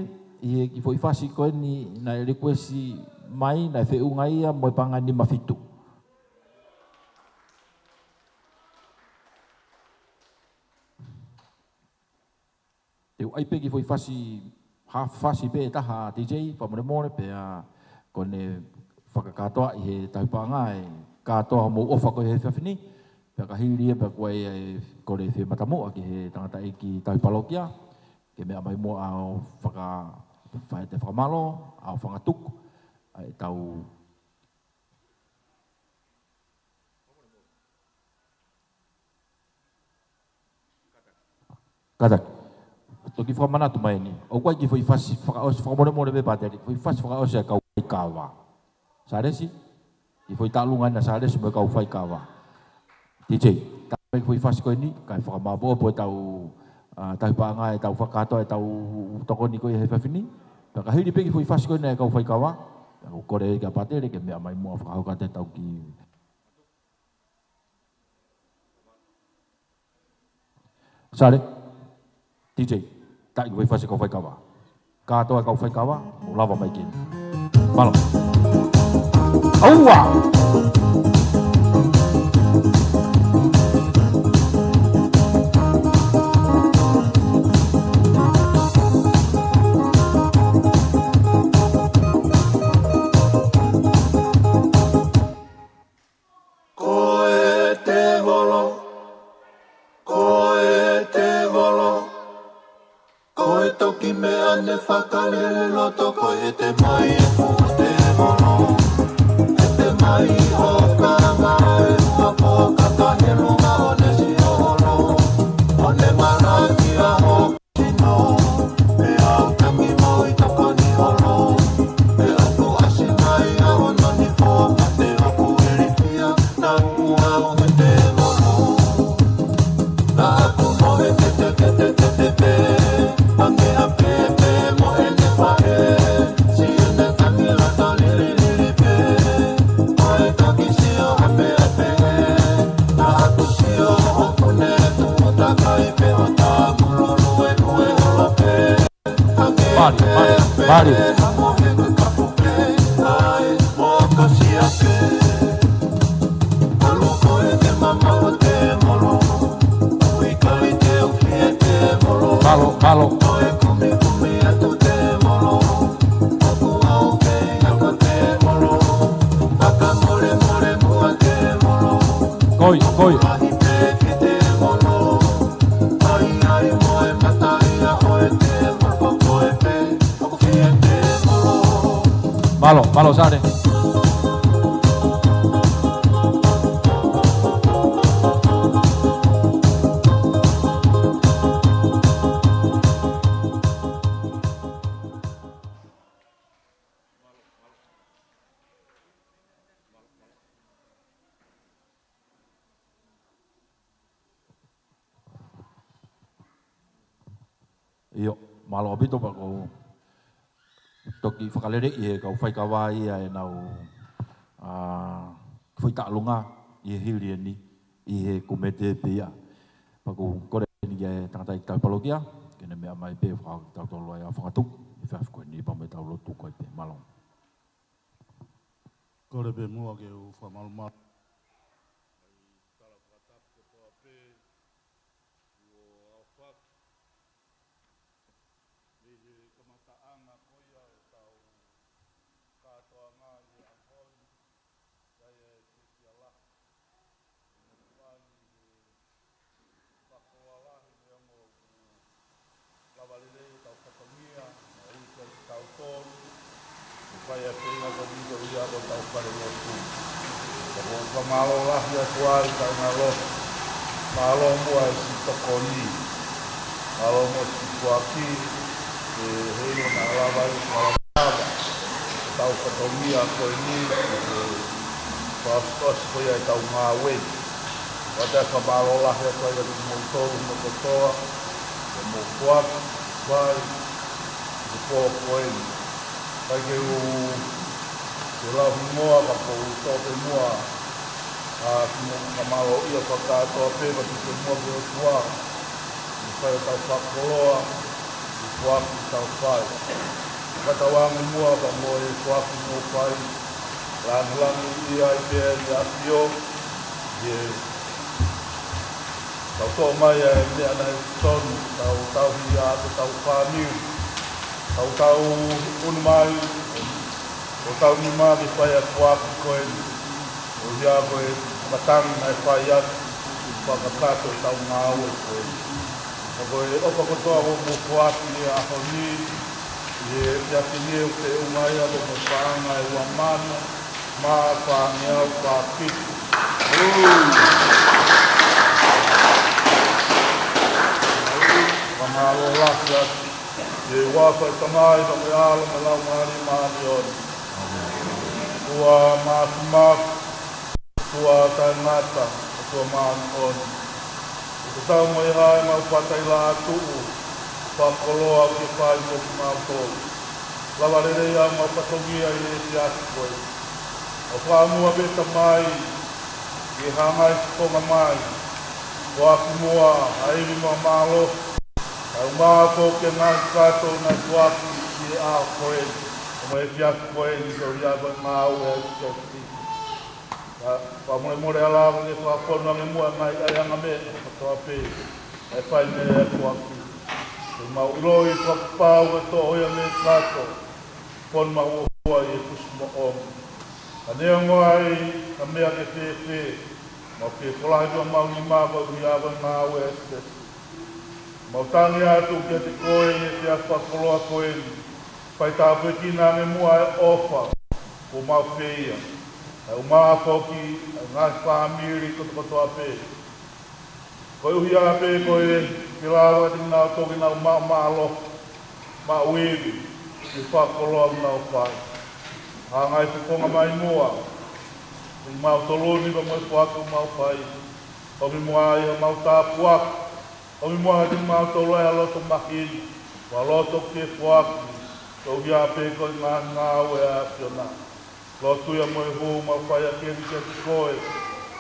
ʻi he kiʻi foʻi fasi ko eni naʻe likuesi mai, naʻe feʻunga ia mo e paʻanga ʻe nima fitu. Te u ʻai pē kiʻi foʻi fasi, hā fasi pē ʻe taha D J, fakamolemole, pea ko ʻene fakakātoaʻi he tauhi paʻanga e kātoa hoʻomou ʻofa ko ē he efiafi ni, pea ka hili ia pea kuo ʻai e kole fie matamuʻa ki he tangataʻeiki tauhi palokia, ke meʻa mai muʻa ʻo faka-, fai ʻete fakamālō, ʻo fakatuku ʻa e tau Kātaki. Toki fakamanatu mai eni. ʻOku ʻai kiʻi foʻi fasi fakaʻosi, fakamolemole pē Pātele, foʻi fasi fakaʻosi ʻa e kau faikava. Sālesi, kiʻi foʻi taʻalunga ena Sālesi mo e kau faikava. D J, tā mai kiʻi foʻi fasi ko eni, kae fakamāʻopoʻopo e tau, ʻa, tauhi paʻanga e tau fakakātoa e tau tokoni ko ia he efiafi ni. Pea ka hili pē kiʻi foʻi fasi ko ena e kau faikava, pea ʻoku kole kia Pātele ke meʻa mai muʻa ʻo fakahoko atu e tau kiʻi Sale, D J, tā kiʻi foʻi fasi kau faikava. Kātoa e kau faikava, mou lava mai ki ai. Mālō. ʻAua! Ko e tēvolo, ko e tēvolo, ko e toki meʻa ne fakalele loto ko e ʻete mai e fuʻu tēvolo. ʻEte mai ʻo ka ngāue ua po ka tahi e luma ʻo ne siolo. Mālie. Mālō, mālō. Koi, koi. Mālō, mālō Sale. ʻIo, mālō ʻaupito pea ʻoku ou toki fakalele ʻi he kau faikava ia ʻenau, ā, foʻi taʻalunga ʻi he hili eni, ʻi he kōmiti pē ia. Pea ʻoku ou kole eni ki he tangataʻeiki tauhi palokia, ke ne meʻa mai pē fakatautolu ai ʻa e fakatuʻi, ʻi he efiafi ko eni pea mo ʻetau lotu ko ē pē. Mālō. Kole pē muʻa ke u fakamalumalu ʻa e tala fakatapu kotoa pē kuo aofaki mei he kamataʻanga ko ia ʻo ʻetau kātoanga ʻi he ʻaho ni, ʻa ia ʻa e fiefia lahi. ʻOku ʻi ai ʻa e fakakoloa lahi neongo ʻoku lava lelei ʻetau fatongia, naʻe ui kiate kitautolu ke fai ʻa e feinga ko eni ʻo ʻi ai ko ʻetau fale lotu. Ka ʻoku ou fakamālō lahi atu ai, kāinga lotu. Mālō muʻa e siʻi tokoni. Mālō muʻa e siʻi foaki, ʻe he ʻilo naʻa lava ai, naʻa lava lava ʻetau fatongia ko eni, ʻe he fakaʻosiʻosi ko ia ʻetau ngāue. ʻOku ou fakamālō lahi atu ai kiate kimoutolu mo kotoa, ʻi hoʻomou foaki, fai, ʻi he pō ko eni. ʻIkai ke u, ke lau hingoa ka ʻoku ou toʻo pē muʻa ʻa kimoutolu fakamālō ia fakakātoa pē, pea tuku pē muʻa ki he ʻOtua, ʻi he fai ʻetau fakakoloa, ʻi he foaki ʻoku tau fai. Fakatauange muʻa pea mo e foaki ʻoku mou fai, langilangiʻia ai pē ʻa e ʻAfio, ʻi he tau toʻo mai ʻa e meʻa naʻe tonu, tau tauhi ʻa hotau fāmili, tau tau unu mai hotau nima ke fai ʻa e foaki ko eni, ʻo ia ko e matangi naʻe fai atu, fakakakato ʻetau ngāue ko eni. Ka ko e ʻofa kotoa ʻoku mou foaki he ʻaho ni, ʻi he efiafi ni ʻoku feʻunga ia mo e paʻanga ʻe ua mano, mā fāngeau fā fitu. Fakamālō lahi atu. ʻI he huafa ʻo e Tamai, pea mo e ʻAlo, mo e Laumālie Māʻoniʻoni. ʻOtua Māfimafi, ʻOtua Taʻengata, ʻOtua Māʻoniʻoni. ʻOku tatau mo e hā ʻemau fakataha atu, fakakoloa ke fai mo kimautolu. Lava lelei ʻemau fatongia ʻi he efiafi ko eni. ʻOku fakamālō pē Tamai, ʻi he hanga ʻo e fofonga mai, foaki muʻa ʻa e ivi mo e mālohi, kae ʻumaʻā foki ʻa e ngaahi kakato naʻe foaki ʻi he ʻaho ko eni, pea mo e efiafi ko eni, koeʻuhi ko e ngāue ʻa e siasi. Ka, fakamolemole ʻa e lava ke fakafonu ange muʻa ʻa e ngaahi ʻaiʻanga meʻa kotoa pē naʻe fai mei he foaki. Ke mau ʻiloʻi fakapapau ke toʻo ia mei he kakato, fonu maʻu ʻo fua ʻi he kusi moʻoni. Ka neongo ai ha meʻa ke fēfē, mau fie folahi atu ʻemau nima koeʻuhi ko e ngāue ʻa e siasi. Mau tangi atu kiate koe ʻi he efiafi fakakoloa ko eni, fai tāpuekina ange muʻa ʻa e ʻofa kuo mau feia, kae ʻumaʻā foki ʻa e ngaahi fāmili kotokotoa pē. Koeʻuhi pē ko e ke lava kiate kinautolu ke nau maʻu mālohi, maʻu ivi, ʻi he fakakoloa ʻoku nau fai. Hanga ʻo e fofonga mai muʻa, ʻi mautolu ni pea mo e foaki ʻoku mau fai. ʻOmi muʻa ai ʻemau tāpuaki, ʻomi muʻa kiate kimautolu ʻa e loto mahino, mo e loto ke foaki, koeʻuhi pē ko e ngaahi ngāue ʻa e ʻAfiona. Lotu ia mo e hū mau fai ʻaki eni kiate koe,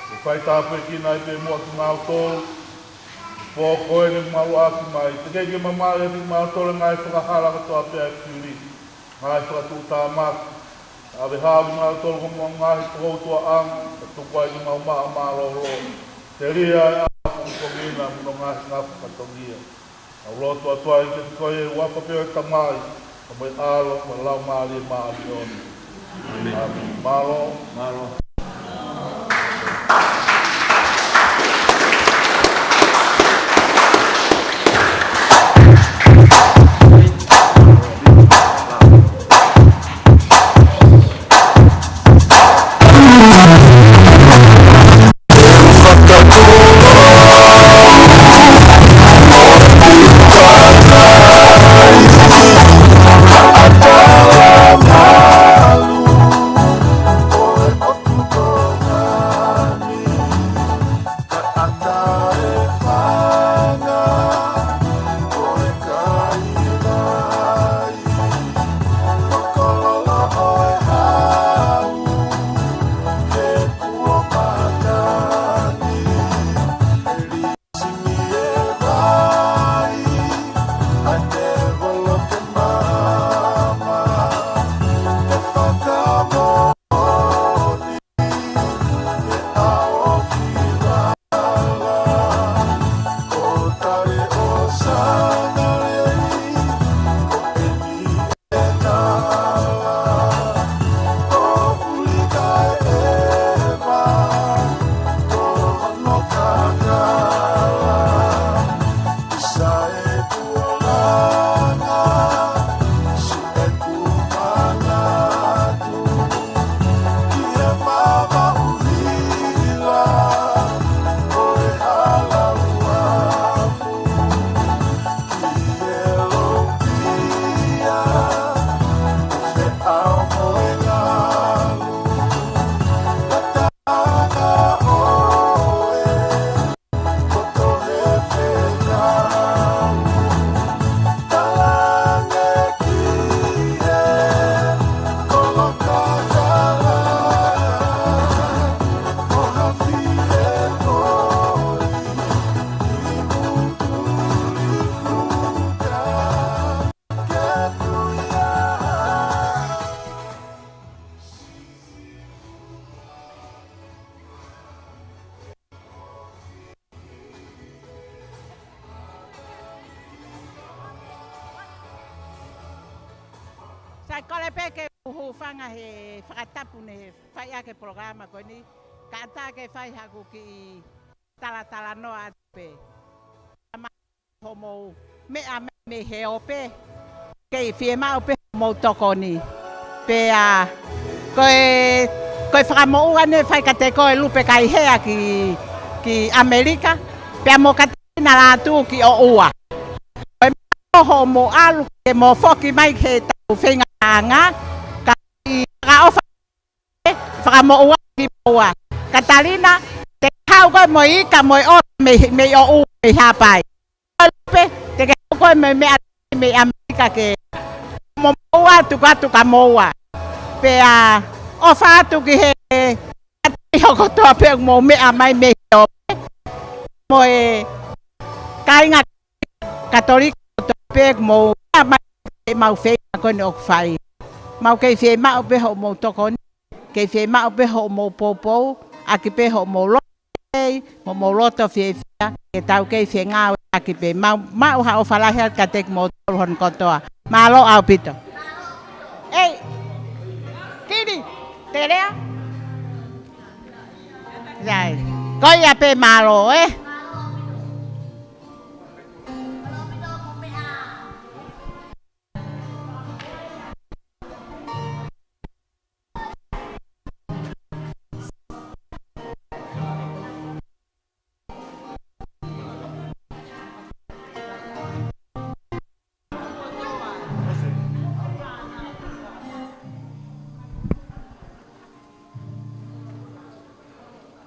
ke fai tāpuekina ai pē muʻa kimautolu, pō ko eni ʻoku mau ʻalu mai, teʻeki ke mamaʻo ʻiate kimautolu ʻa e ngaahi angahala kotoa pē ʻa e fili. ngaahi fakatuʻutāmaki, ʻave hao kimautolu ki homau ngaahi poutuaʻanga, kae tuku ai ke mau maʻa mālōlō. Telia ʻa e ʻaho kuo tokoni mo hono ngaahi ngafa fatongia. ʻOku ou lotu atu ai kiate koe ʻi he huafa pē ʻo e Tamai, pea mo e ʻAlo, mo e Laumālie Māʻoniʻoni. ʻĒmeni. Mālō. Mālō. Sai, kole pē ke u hūfanga he fakatapu ne fai ʻaki e polokalama ko eni, kae ʻatā ke fai haʻaku kiʻi talatalanoa atu pē. Hoʻomou meʻa mai mei he ope, kei fiemaʻu pē hoʻomou tokoni. Pea ko e, ko e fakamoʻua ne fai kiate koe Lupe Kaihea ki, ki ʻAmelika, pea mo Katalina Lātū ki ʻOua. Ko e meʻa hoʻomou ʻalu ke mou foki mai ki heʻetau feinga paʻanga, ka ʻi fakaʻofa fakamoʻua kimoua. Katalina, te ke haʻu koe mo e ika mo e ʻosi mei, mei ʻOua mei Haʻapai. Lupe, te ke haʻu koe mo e meʻa mei ʻAmelika ke mo moua atu ka atu ka moua. Pea ʻofa atu ki he Katoliko kotoa pē ʻoku mou meʻa mai mei he ope. Mo e kāinga Katoliko kotoa pē ʻoku mou meʻa mai he ʻemau feinga ko eni ʻoku fai. Mau kei fiemaʻu pē hoʻomou tokoni, kei fiemaʻu pē hoʻomou poupou, ʻaki pē hoʻomou loto lelei, mo hoʻomou loto fiefia, ke tau kei fengāueʻaki pē. Mau maʻu ha ʻofa lahi atu kiate kimoutolu hono kotoa. Mālō ʻaupito. ʻEi, Kini, Telea. Sai. Ko ia pē, mālō, ē.